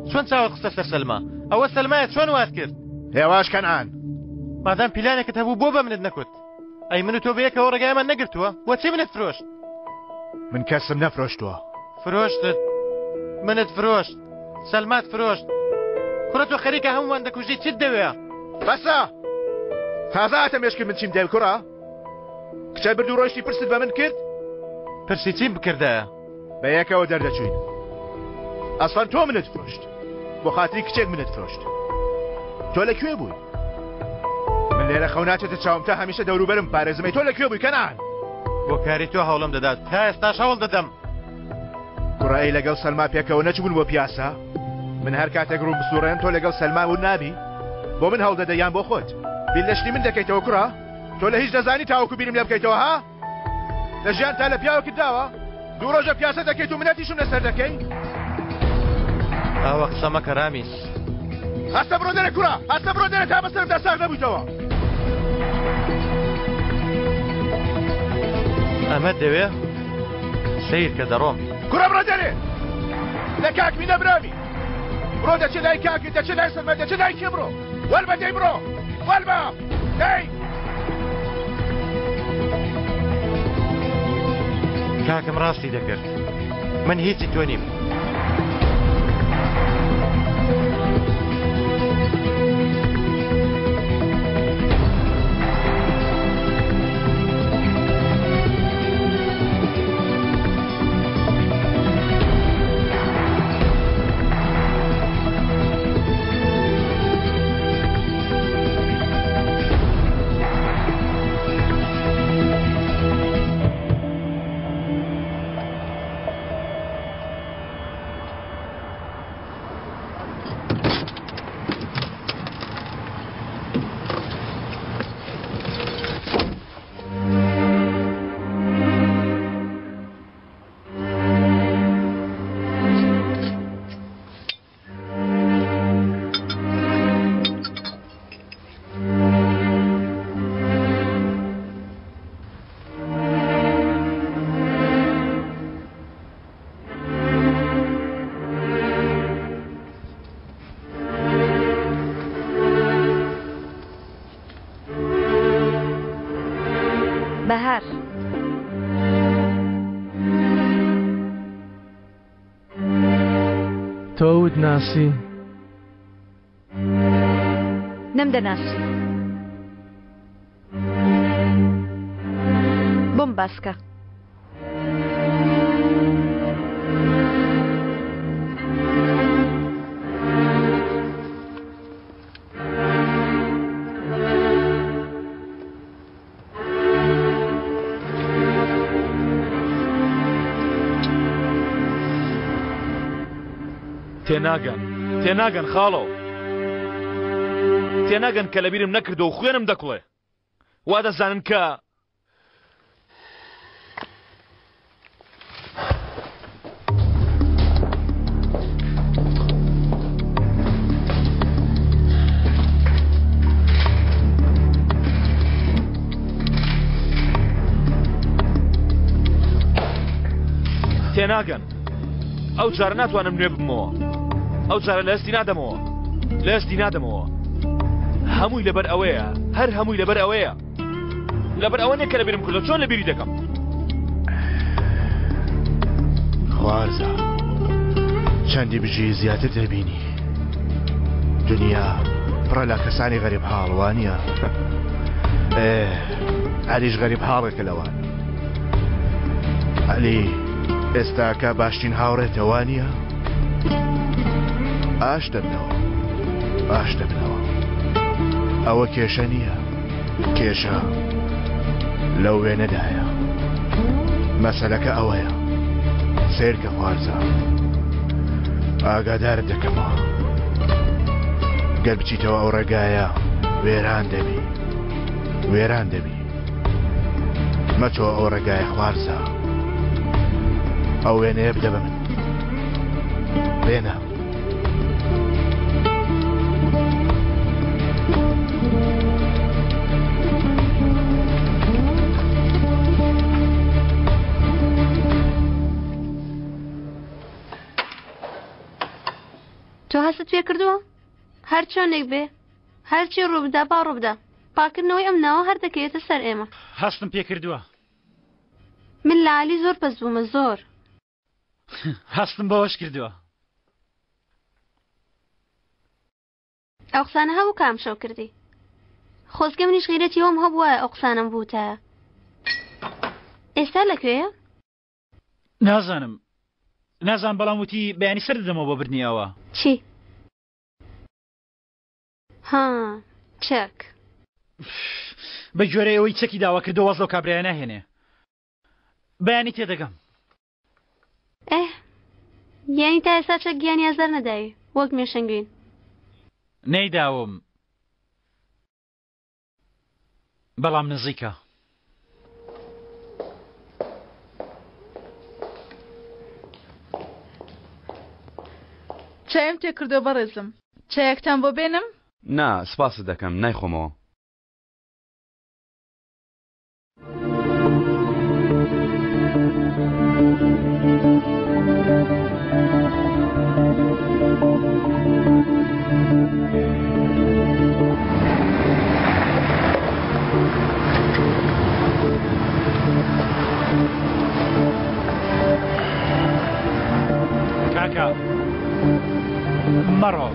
چۆن چاوت خستە سەر سەلما ئەوە سەلمایە چۆن وات کرد هێواش کەنعان مادام پیلانێکت هەبوو بۆ بە منت نەکوت ئەی من و تۆ بەیەکەوە ڕێگایمان نەگرتووە بۆچی منت فرۆشت من کەسم نەفرۆشتووە فرۆشتت منت فرۆشت سەلمات فرۆشت کوڕە تۆ خەریکە هەمووان دەکوژی چیت دەوێ بەسە تازە هاتە مێشکت من چیم دەوێ کوڕە کچە برد و ڕۆیشتی پرست بە من کرد؟ پرسی چیم بکردایە؟ بە یەکەوە دەردەچووین. ئەسڵەن تۆ منت فرۆشت. بۆ خاتری کچێک منت فرۆشت. تۆ لە کوێ بووی؟ من لێرە خەو ناچێتە چاوم تا هەمیشە دەوروبەرم پارێزمەی تۆ لە کوێ بووی کەنعان؟ بۆ کاری تۆ هەوڵم دەدات تا ئێستاش هەوڵ دەدەم. کوڕە ئەی لەگەڵ سەلما پێکەوە نەچبوون بۆ پیاسە؟ من هەر کاتێک ڕوو بسوڕێن تۆ لەگەڵ سەلما ون نابی؟ بۆ من هەوڵ دەدەی یان بۆ خۆت؟ بیر لە شتی من دەکەیتەوە کوڕە؟ تۆ لە هیچ دەزانی تاوەکو بیرم لێ بکەیتەوە ها؟ لە ژیان تا لە پیاوەکت داوە؟ دوو ڕۆژە پیاسە دەکەیت و منەتیشم لەسەر دەکەی؟ ئاوا قسە مەکە ڕامیس. هەستە بڕۆ دەرێ کوڕە، هەستە بڕۆ دەرێ تا بەسەرمدا ساغ نەبوویتەوە. ئەمەت دەوێ؟ سەیر کە دەڕۆم. کوڕە بڕۆ دەرێ! لە کاکمی نەبراوی. بڕۆ دەچێ لای کاکت، دەچێ لای سەلمە، دەچێ لای کێ بڕۆ. وەربە دەی بڕۆ وەربە دەی. کاکم ڕاستی دەکرد من هیچی تۆ نیم. بەهار. تۆ ئەوت ناسی؟ نەمدەناسی. بۆم باسکە. تێناگەن تێناگەن خاڵۆ تێناگەن کە لەبیرم نەکردو و خوێنم دەکڵێ وا دەزانن کە تێناگەن ئەو جارە ناتوانم نوێ ببمەوە ئەو جارە لە هەستی نادەمەوە لە هەستی نادەمەوە هەمووی لەبەر ئەوەیە هەر هەمووی لەبەر ئەوەیە لەبەر ئەوە نیە کە لەبیرم کردووە چۆن لەبیری دەکەم خوارزا چەندی بژی زیاتر دەبینی دنیا پڕە لە کەسانی غەریب حاڵ وانە عەلیش غەریب حاڵێکە لەوان عەلی ئێستاکە باشترین هاوڕێتە وانە ئاش دەبنەوە ئاش دەبنەوە ئەوە کێشە نییە کێشە لەو وێنەدایە مەسەلەکە ئەوەیە سیرکە خوارزە ئاگادارت دەکەمەوە گەر بچیتەوە ئەو ڕێگایە وێران دەبی وێران دەبی مەچۆ ئەو ڕێگایە خوارزە ئەو وێنەیە بدە بە من بێنە تۆ هەستت پێ کردووە؟ هەر چۆنێک بێ هەرچی ڕووبدا با ڕووبدا پاکردنەوەی ئەم ناوە هەر دەکەوێتە سەر ئێمە. هەستم پێ کردووە. من لە عەلی زۆر پەست بوومە زۆر. هەستم بەوەش کردووە. ئەو قسانە هەبوو کە ئەمشەو کردی. خۆزگە منیش غیرەتی ئەوم هەبووایە ئەو قسانەم بوتایە. ئێستا لەکوێیە؟ نازانم نازانم بەڵام وتی بەیانی سەر دەدەمەوە بۆ بردنی ئەوە. چی؟ ها چەک. بە گوێرەی ئەوەی چەکی داوا کردووە واز لەو کابرایە ناهێنێ. بەیانی تێدەگەم. ئه یانی تا ئێستا چەک گیانی ئازار نەداوی وەک مێشەنگوین. نەیداوم بەڵام نزیکە. چایم تێکردووە بەڕێزم چایەکتان بۆ بێنم؟ نا سپاست دەکەم نایخۆمەوە. کاکە مەڕۆ.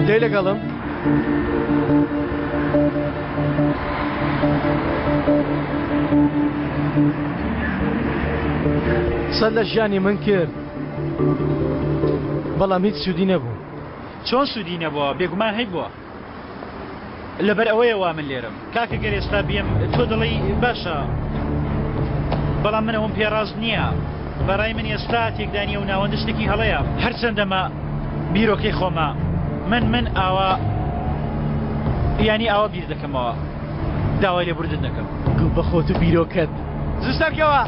دەی لەگەڵم؟ قسەت لە ژیانی من کرد بەڵام هیچ سوودی نەبوو. چۆن سوودی نەبووە؟ بێگومان هەیبووە. لەبەر ئەوەیە وا من لێرەم. کاکە گەر ئێستا بێم تۆ دەڵێی باشە بەڵام من ئەوەم پێ ڕاست نییە. بەڕای من ئێستا تێکدانی ئەو ناوەندە شتێکی هەڵەیە. هەرچەندە ئەمە بیرۆکەی خۆمە من من ئاوا یانی ئاوا بیر دەکەمەوە داوای لێبوردن دەکەم. گوو بە خۆت و بیرۆکەت. زوو سەرکەوە.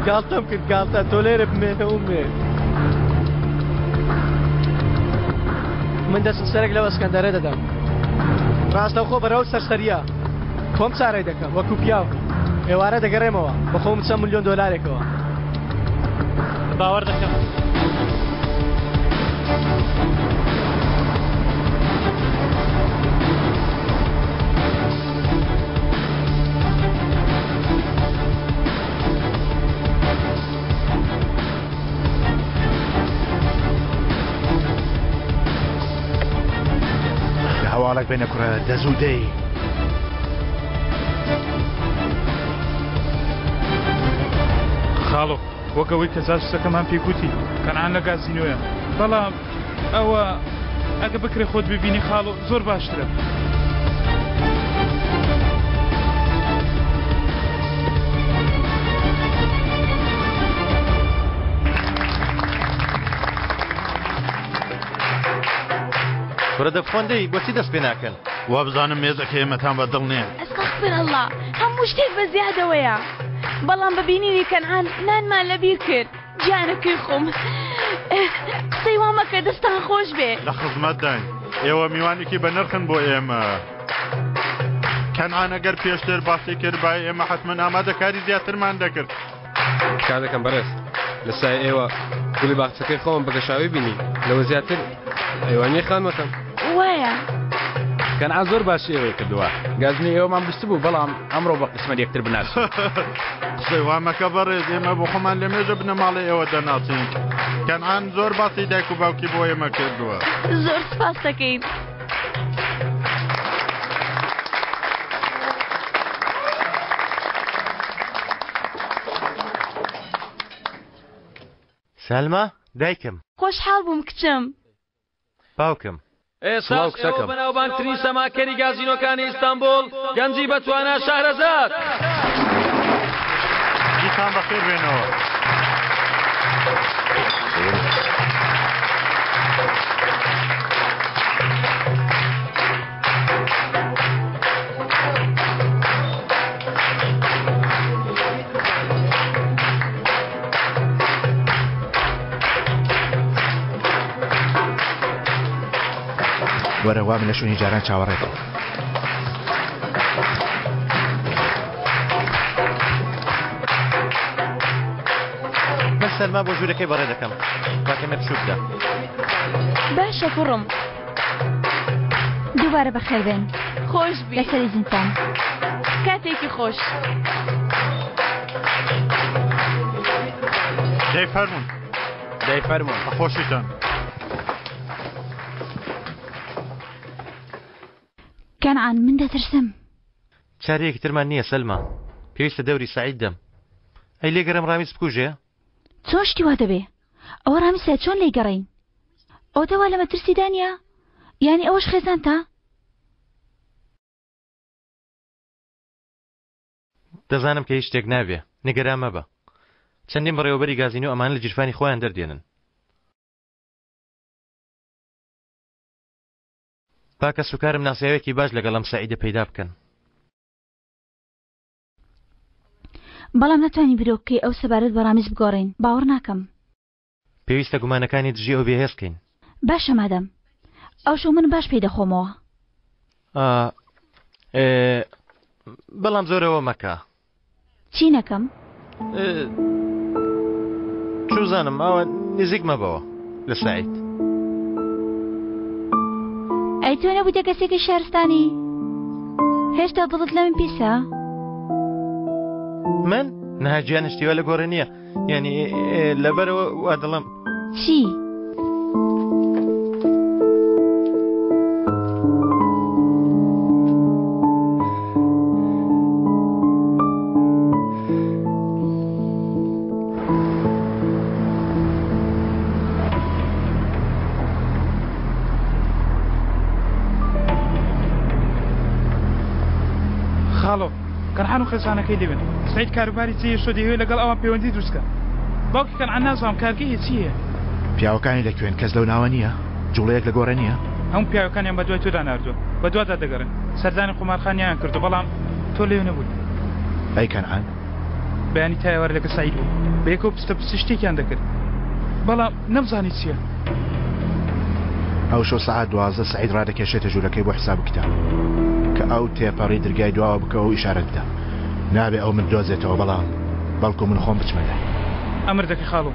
گاڵتەم کرد گاڵتە تۆ لێرە بمێنە و مێ من دەست سەرێک لەو ئەسکەندەرە دەدەم ڕاستەوخۆ بەرەو سەرسەریە خۆم چارەی دەکەم وەکو پیاو ئێوارە دەگەڕێمەوە بەخۆم چەند ملیۆن دۆلارێکەوە باوەڕ دەکەم. لە هەواڵێک بێنە کوڕە دەزوو دەی. خاڵۆ وەک ئەوەی کە جاسوسەکەمان پێی گوتی کەنعان لە گازینۆیە بەڵام ئەوە ئەگە بکرێ خۆت ببینی خاڵۆ زۆر باشترە. کورە دەبخۆن دەی بۆچی دەست پێ ناکەن؟ وابزانم مێزەکە ئێمەتان بە دڵ نییە. استغفر اللە هەموو شتێک بە زیادەوەیە بەڵام بە بینینی کەنعان نانمان لەبیر کرد گیانەکەی خۆم قسەی وا مەکە دەستان خۆش بێ. لە خزمەتداین ئێوە میوانێکی بەنرخن بۆ ئێمە. کەنعان ئەگەر پێشتر باسی کردبایە ئێمە حەتمەن ئامادەکاری زیاترمان دەکرد. تکا دەکەم بەڕێز لە سایە ئێوە گوڵی باخچەکەی خۆم بە گەشاوی بینی لەوە زیاتر ئێوە نییە خانمەکەم. وایە. کەنعان زۆر باشی ئێوەی کردووە گازنی ئێوەمان بیستبوو بەڵام ئەمڕۆ بە قسمەت یەکتر بناسین. قسەی وا مەکە بەڕێز ئێمە بۆ خۆمان لە مێژە بنەماڵەی ئێوە دەناسین کەنعان زۆر باسی دایک و باوکی بۆ ئێمە کردووە. زۆر سپاس دەکەین. سەلما، دایکم. خۆشحاڵ بووم کچم. باوکم. ئێستاش ئێوە بەناوبانگترین سەماکەری گازینۆکانی ئیستانبوڵ، گەنجی بەتوانا شەهرەزاد. دیسان بەخێر بێنەوە. وەرە وا من لە شوێنی جاران چاوەڕێتم. من سەلما بۆ ژوورەکەی بەڕێ دەکەم با کەمێ پشوو بدە. باشە کوڕم. دووبارە بەخێربێن. خۆش بی. لەسەر ئیزنتان. کاتێکی خۆش. دەی فەرموون. دەی فەرموون. بە خۆشیتان. کەنعان من دەترسم. چارەیەکی ترمان نییە سەلما. پێویستە دەوری سەعید دەم. ئەی لێگەڕێم ڕامیز بکوژێ؟ چۆن شتی وا دەبێ؟ ئەوە ڕامیسە چۆن لێی گەڕێین؟ ئەوەتە وا لە مەترسیدا نییە؟ یانی ئەوەش خێزانتە؟ دەزانم کە هیچ شتێک نابێ، نیگەران مەبە. چەندین بەڕێوەبەری گازینۆ ئەمانە لە گیرفانی خۆیان دەردێنن. با کەسوکارم ناسیاوێکی باش لەگەڵ ئەم سەعیدە پەیدا بکەن. بەڵام ناتوانین بیرۆکەی ئەو سەبارەت بە ڕامیز بگۆڕین. باوەڕ ناکەم. پێویستە گومانەکانی دژی ئەو بێهێز کەین. باشە مادەم. ئەو شەو من باش پێی دەخۆمەوە. ئا، ئێ، بەڵام زۆر ئەوە مەکە. چی نەکەم؟ چوزانم ئاوا نزیک مەبەوە لە سەعید. ئەی تۆ نەبوویتە کەسێکی شارستانی؟ هێشتا دڵت لە من پیسە؟ من؟ نا گیانە شتی وا لە گۆڕێ نییە یعنی لەبەرەوە وا دڵم چی؟ خاڵۆ کەنعان و خێزانەکەی لەوێن سعید کاروباری جێ شۆ دەیەوێت لەگەڵ ئەوان پەیوەندی دروستکە باوکی کەنعان نازانم کارگەی هەیە چی هەیە پیاوەکانی لە کوێن کەس لەو ناوە نییە جوڵەیەک لە گۆڕێ نییە هەموو پیاوەکانیان بە دوای تۆدا ناردووە بە دوادا دەگەڕێن سەردانی قومارخانیان کردو بەڵام تۆ لەوێ نەبوویت ئەی کەنعان بەیانی تا ئێوارە لەگەڵ سەعید بووم بەیەکەوە پستە پستی شتێکیان دەکرد بەڵام نەمزانی چییە. ئەو شەو سەعات 12 سەعید ڕادەکێشێتە ژوورەکەی بۆ حساب و کتاب کە ئەو تێپەڕی درگای دواوە بکەوە و ئیشارەت بدە نابێ ئەو من دۆزێتەوە بەڵام بەڵکو من خۆم بچمە لای. ئەمر دەکەی خاڵۆ.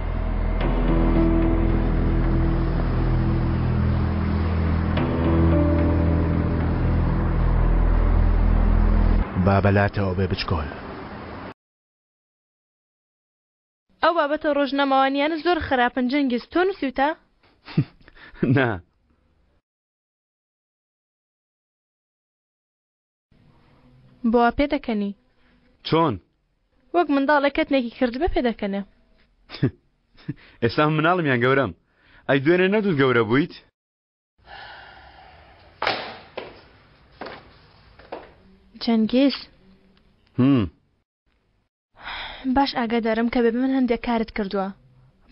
با بەلاتەوە بێ بچکۆل. ئەو بابەتە ڕۆژنامەوانیانە زۆر خراپن جەنگیز تۆ نووسیوتە؟ نا. بۆ وا پێدەکەنی؟ چۆن؟ وەک منداڵێک کەتنێکی کردبێ پێدەکەنێ. ئێستا من مناڵم یان گەورەم؟ ئەی دوێنێ نەدوت گەورە بوویت؟ جەنگیز. باش ئاگادارم کە بێ من هەندێک کارت کردووە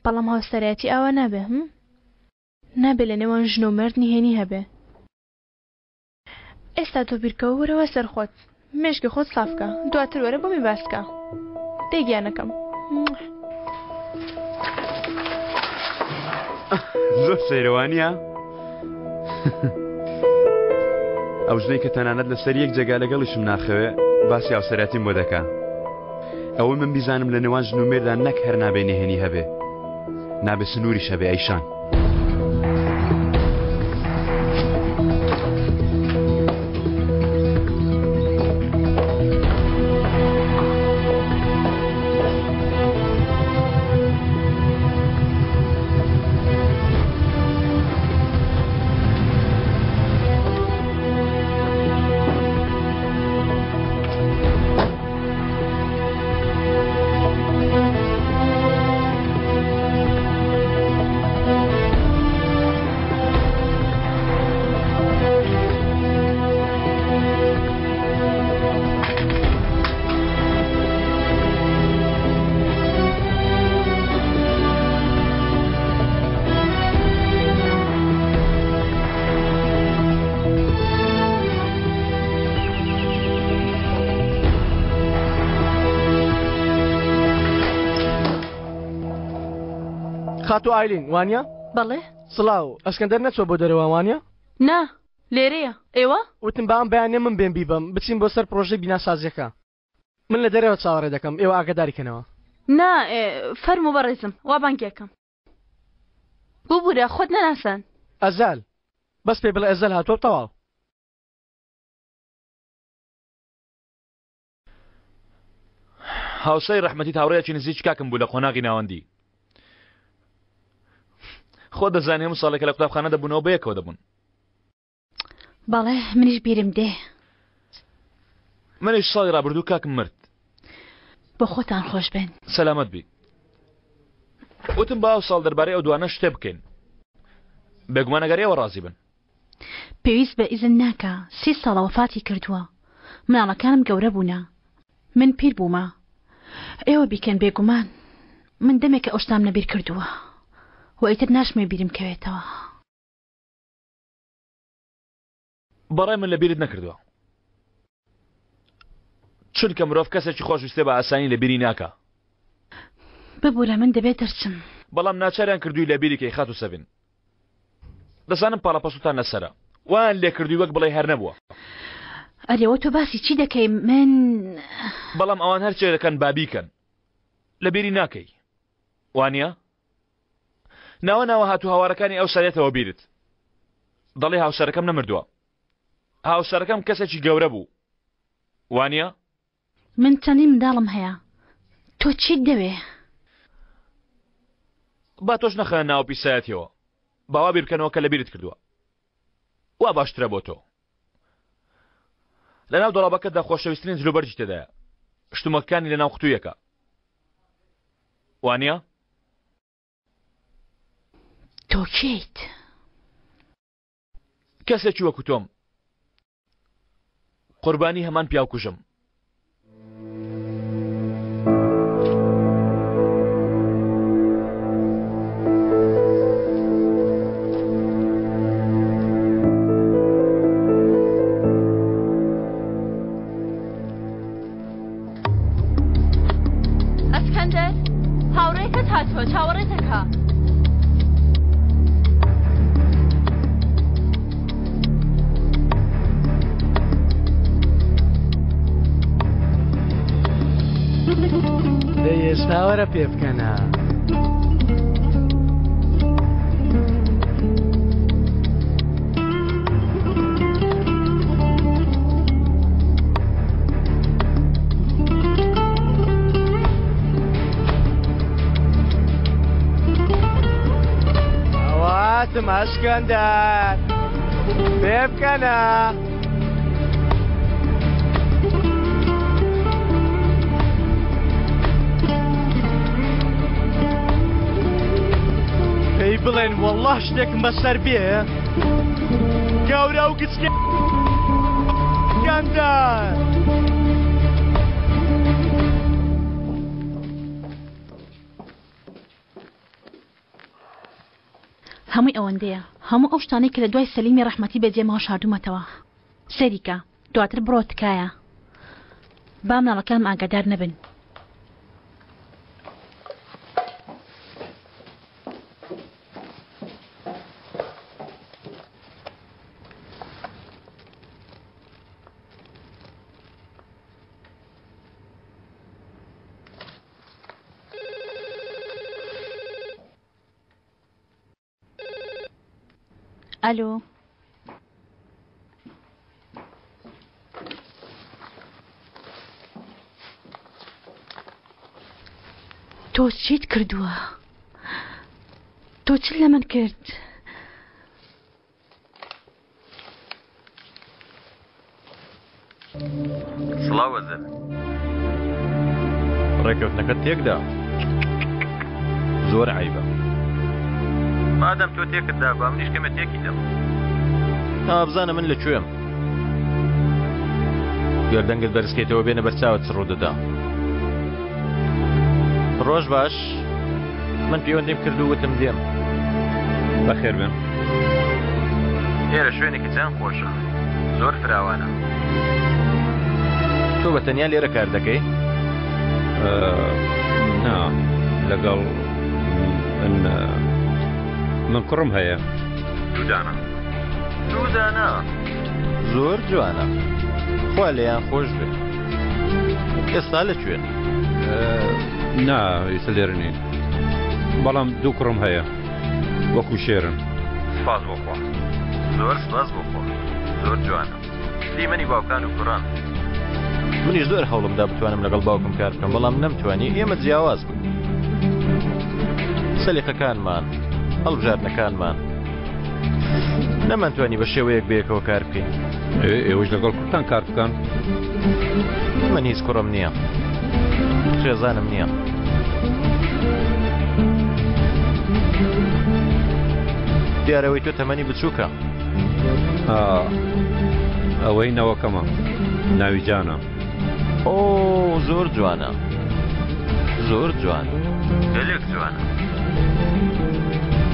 بەڵام هاوسەرایەتی ئاوا نابێ هم؟ نابێ لە نێوان ژن و مێرد نهێنی هەبێ ئێستا تۆ بیرکەوە وەرەوە سەر خۆت مێشکی خۆت سافکە دواتر وەرە بۆمی باسکە دەی گیانەکەم. زۆر سەیرە وانییە؟ ئەو ژنەی کە تەنانەت لەسەر یەک جێگا لەگەڵیشم ناخەوێ باسی هاوسەراتیم بۆ دەکا ئەوەی من بیزانم لە نێوان ژن و مێردا نەک هەر نابێ نهێنی هەبێ نابێ سنووریش هەبێ ئەیشان. خاتوو ئایلین وانە؟ بەڵێ. سڵاو، ئەسکەندەر نەچووە بۆ دەرەوە وانە؟ نا، لێرەیە. ئێوە؟ وتم با ئەم بەیانیە من بێم بیبەم، بچین بۆ سەر پڕۆژەی بیناسازیەکە. من لە دەرەوە چاوەڕێ دەکەم، ئێوە ئاگاداری کەنەوە. نا، فەرموو بەڕێزم، وا بانگیەکەم. ببورە، خۆت نەناساند. ئەزەل. بەس پێی بڵێ ئەزەل هاتووە و تەواو. هاوسەری ڕەحمەتیت هاوڕێیەکی نزیکی کاکم بوو لە قۆناغی ناوەندی. خۆت دەزانی هەموو ساڵێک کە لە قوتابخانە دەبوونەوە بەیەکەوە دەبوون. بەڵێ منیش بیرم دێ. منیش ساڵی ڕابردوو کاکم مرد. بۆ خۆتان خۆش بن. سەلامەت بی. وتم با ئەو ساڵ دەربارەی ئەو دوانە شتێ بکەین. بێگومان ئەگەر ئێوە ڕازی بن. پێویست بە ئیزن ناکا سی ساڵە وەفاتی کردووە مناڵەکانم گەورە بوونە من پیر بوومە ئێوە بیکەن بێگومان من دەمێکە ئەو شتام لەبیر کردووە و ئیتر ناشمەوێ بیرم کەوێتەوە. بەڕای من لەبیرت نەکردووە چونکە مرۆڤ کەسێکی خۆشویستێ بە ئاسانی لەبیری ناکا. ببورە من دەبێت دەرچم. بەڵام ناچاریان کردووی لەبیری کەی خاتوو سەڤین. دەزانم پاڵەپەستوتان لەسەرە. وایان لێکردووی وەک بڵێی هەر نەبووە. ئەرێوە تۆ باسی چی دەکەی من. بەڵام ئەوان هەرچێ دەکەن با بیکەن لەبیری ناکەی وانیە؟ ناوە ناوە هاتوهاوارەکانی ئەوسا دێتەوە بیرت. دەڵێ هاوسەرەکەم نەمردووە. هاوسەرەکەم کەسێکی گەورە بوو. وانییە؟ من چەندین منداڵم هەیە. تۆ چیت دەوێ؟ با تۆش نەخەنە ناو پیسایەتیەوە. با وا بیربکەنەوە کە لەبیرت کردووە. وا باشترە بۆ تۆ. لەناو دۆڵابەکەتدا خۆشەویسترین جلوبەرگی تێدایە. شتومەکەکانی لەناو قوتوویەکە. وانییە؟ تۆ کێیت؟ کەسێکی وەکو تۆم. قوربانی هەمان پیاوکوژم. ئەسکەندەر هاوڕێکەت هاتووە چاوەڕێت دەکا. دەی ئێستا وەرە پێ بکەنە. هاتم ئەسکەندەر پێ بکەنە. پێی بڵێن وەڵڵا شتێکم بەسەر بێ گەورە و گچکە گەندەر. هەمووی ئەوەندەیە هەموو ئەو شتانەی کە لە دوای سەلیمی ڕەحمەتی بەجێماوە شاردوومەتەوە سەیری کە دواتر بڕۆ تکایە با مناڵەکانم ئاگادار نەبن. ئەلۆ. تۆ چیت کردووە؟ تۆ چت لە من کرد؟ سڵاو ئەزەل. ڕێکەوتنەکەت تێکدا زۆر عیبە. مادەم تۆ تێکت دا با منیش کەمێ تێکی دەم. تا بزانە من لە کوێم. گەر دەنگت بەرزکەیتەوە بێنە بەرچاوت چ ڕوودەدا. ڕۆژ باش من پەیوەندیم کرد و وتم دێم. بەخێر بێن. ئێرە شوێنێکی چەند خۆشە زۆر فراوانە. تۆ بە تەنیا لێرە کار دەکەی؟ نا لەگەڵ من من کوڕم هەیە. دوودانە دوودانە زۆر جوانە خوا لێیان خۆش بێ ئێستا لە کوێن؟ نا ئێستا لێرە نین بەڵام دوو کوڕم هەیە وەکو شێرن. سپاس بۆ خوا زۆر سپاس بۆ خوا زۆر جوانە دیمەنی باوکان و کوڕان. منیش زۆر هەوڵمدا بتوانم لەگەڵ باوکم کار بکەم بەڵام نەمتوانی ئێمە جیاواز بووین سەلیقەکانمان هەڵبژاردنەکانمان نەمانتوانی بە شێوەیەک بەیەکەوە کار بکەین. ئێوەش لەگەڵ کوڕتان کار بکەن؟ من هیچ کوڕم نییە. خێزانم نییە. دیارەوەی تۆ تەمەنی بچووکە. ئەوەی نەوەکەمە ناوی جانە. ئۆ زۆر جوانە زۆر جوان گەلێک جوانە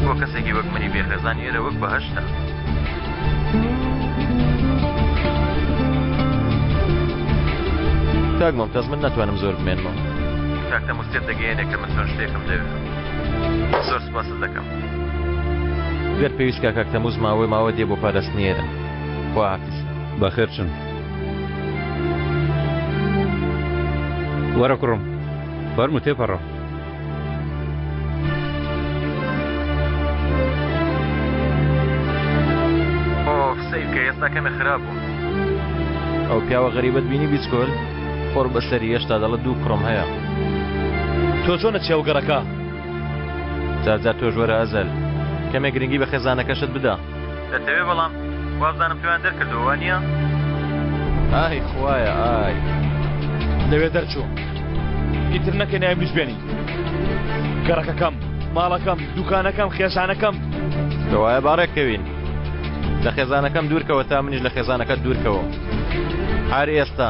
بۆ کەسێکی وەک منی بێخێزان ئێرە وەک بەهشتە. کاک مۆمتاز من ناتوانم زۆر بمێنمەوە. کاک تەموز تێت دەگەیەنێ کە من چۆن شتێکم دەوێ. زۆر سپاست دەکەم. گەر پێویست کا کاک تەموز ماوەی ماوە دێ بۆ پاراستنی ئێرە. خواحافیز. بەخێر چن. وەرە کوڕم. فەرموو تێپەڕە. سەیرکە ئێستا کەمێ خراپ بووم. ئەو پیاوە غەریبەت بینی بیچکۆل؟ قوڕ بەسەری هێشتا دەڵێ دوو کوڕم هەیە. تۆ چۆن ئەچی ئەو گەڕەکە؟ جار جار تۆش وەرە ئەزەل. کەمێ گرنگی بە خێزانەکەشت بدە. دەتەوێ بەڵام وابزانم تۆیان دەرکردووە وانییە؟ ئای خوایە ئای. لەوێ دەرچووم. ئیتر نەکەی ناوی منیش بێنی. گەڕەکەکەم، ماڵەکەم، دوکانەکەم، خێزانەکەم. کەوایە با ڕێککەوین. لە خێزانەکەم دوورکەوە تا منیش لە خێزانەکەت دوورکەوم. هەر ئێستا.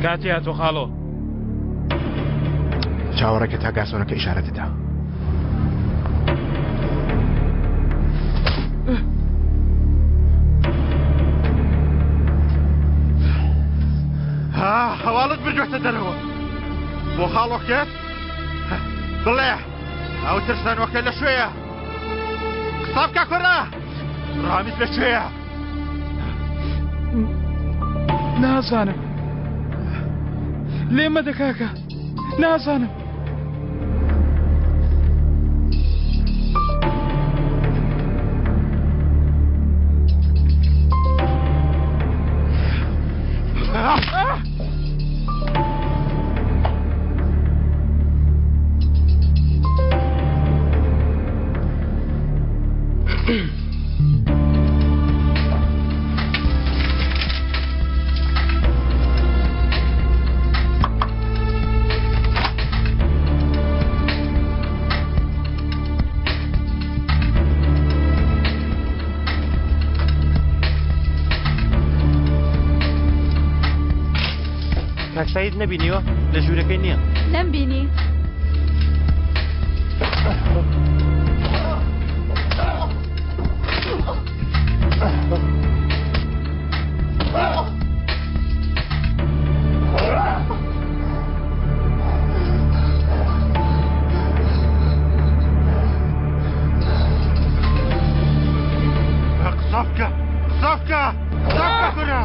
کاتی هاتۆ خاڵۆ. چاوەڕێکە تا گاسۆنەکە ئیشارەت دەدا. ها هەواڵت بردوێتە دەرەوە بۆ خاڵۆکێت بڵێ ئەو ترسانۆکە لە شوێیە قسە بکە کوڕە ڕامیز لە کوێیە نازانم لێ مەدە کاکە نازانم. کاک سعید نەبینیوە لە ژوورەکەی نییە نەمبینی. قسە بکە قسە بکە قسە بکە کورە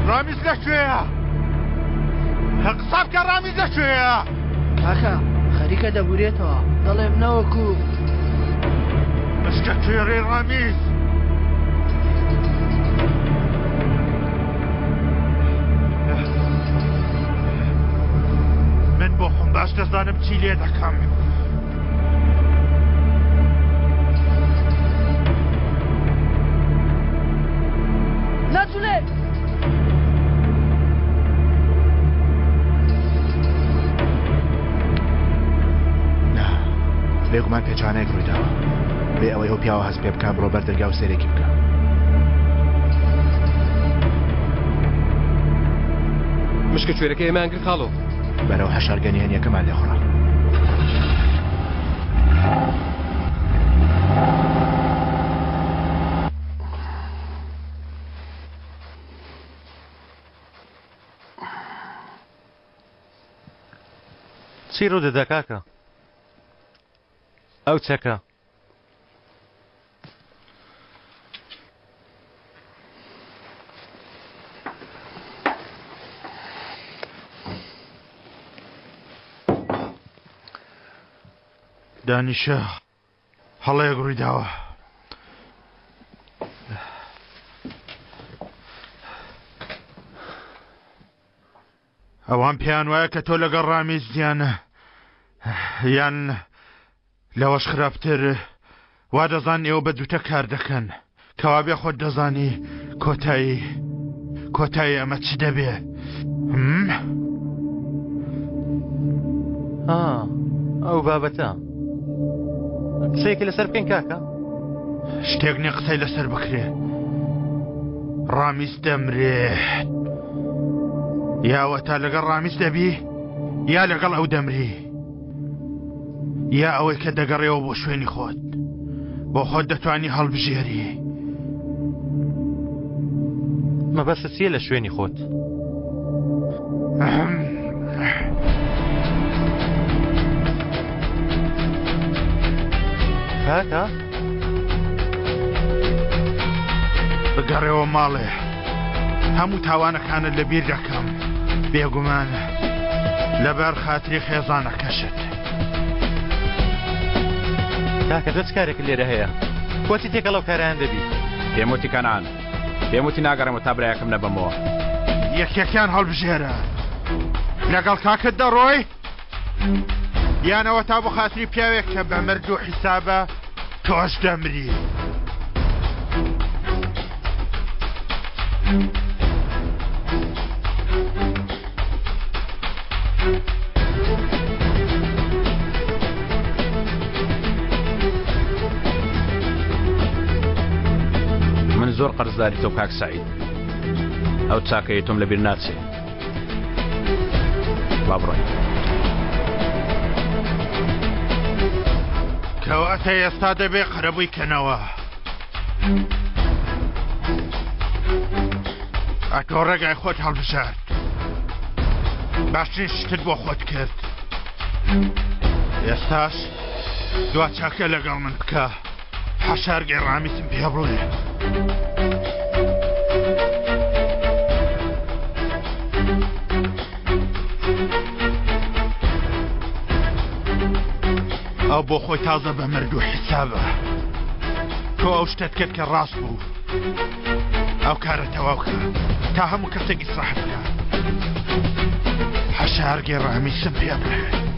ڕامیز لەکوێیە قسە بکە ڕامیز لەکوێیە کاکە خەریکە دەبورێتەوە دەڵێم نەوەکو مشکە کوێڕی ڕامیز من بۆ خۆم باش دەزانم چی لێ دەکەم. ناجولێ! نا، بێگومان پێچەوانەیەک ڕوویداوە. بێ ئەوەی ئەو پیاوە هەست پێ بکا بڕۆ بەر دەرگا و سەیرێکی بکە. مشکە کوێرەکە ئێمەیان گرت خاڵۆ. بەرەو حەشارگە نهێنیەکەمان لێخوڕا. چی ڕوودەدا کاکە؟ ئەو چەکە. دانیشە هەڵەیەک ڕوویداوە. ئەوان پێیان وایە کە تۆ لەگەڵ ڕامیز یان یان لەوەش خراپتر وا دەزان ئێوە بە دووتە کار دەکەن کەوابێ خۆت دەزانی کۆتایی کۆتایی ئەمە چ دەبێ ئەو بابەتە قسەیەکی لەسەر بکەین کاکە شتێک نیە قسەی لەسەر بکرێ ڕامیز دەمرێت یاوە تا لەگەڵ ڕامیز دەبی یا لەگەڵ ئەو دەمری یا ئەوەی کە دەگەڕێەوە بۆ شوێنی خۆت بۆ خۆت دەتوانی هەڵبژێری مەبەستت چییە لە شوێنی خۆت؟ کاکە؟ بگەڕێوە ماڵێ هەموو تاوانەکانت لەبیر دەکەم بێگومان لەبەر خاتری خێزانەکەشت. کاکە تۆ چ کارێکت لێرە هەیە؟ بۆچی تێکەڵ ئەو کارەیان دەبی؟ پێم وتی کەنعان پێم وتی ناگەڕێمەوە تا برایەکەم نەبەمەوە. یەکێکیان هەڵبژێرە لەگەڵ کاکت دەڕۆی یان ئەوەتا بۆ خاتری پیاوێک کە بە مرد و حیسابە تۆش دەمری. من زۆر قەرزداری تۆم کاک سەعید ئەو چاکەی تۆم لەبیر ناچێ. با بڕۆین. کەواتە ئێستا دەبێ قەرەبووی کەنەوە. ئەتۆ ڕێگای خۆت هەڵبژارد. باشترین شتت بۆ خۆت کرد. ئێستاش دوا چاکە لەگەڵ من بکە. حەشارگەی ڕامیسم پێ بڵێ. ئەو بۆ خۆی تازە بە مرد و حیسابە. تۆ ئەو شتەت کرد کە ڕاست بوو. ئەو کارە تەواو کە تا هەموو کەسێک ئیسراحەت بکە. حەشارگەی ڕامیسم پێ بڵێ.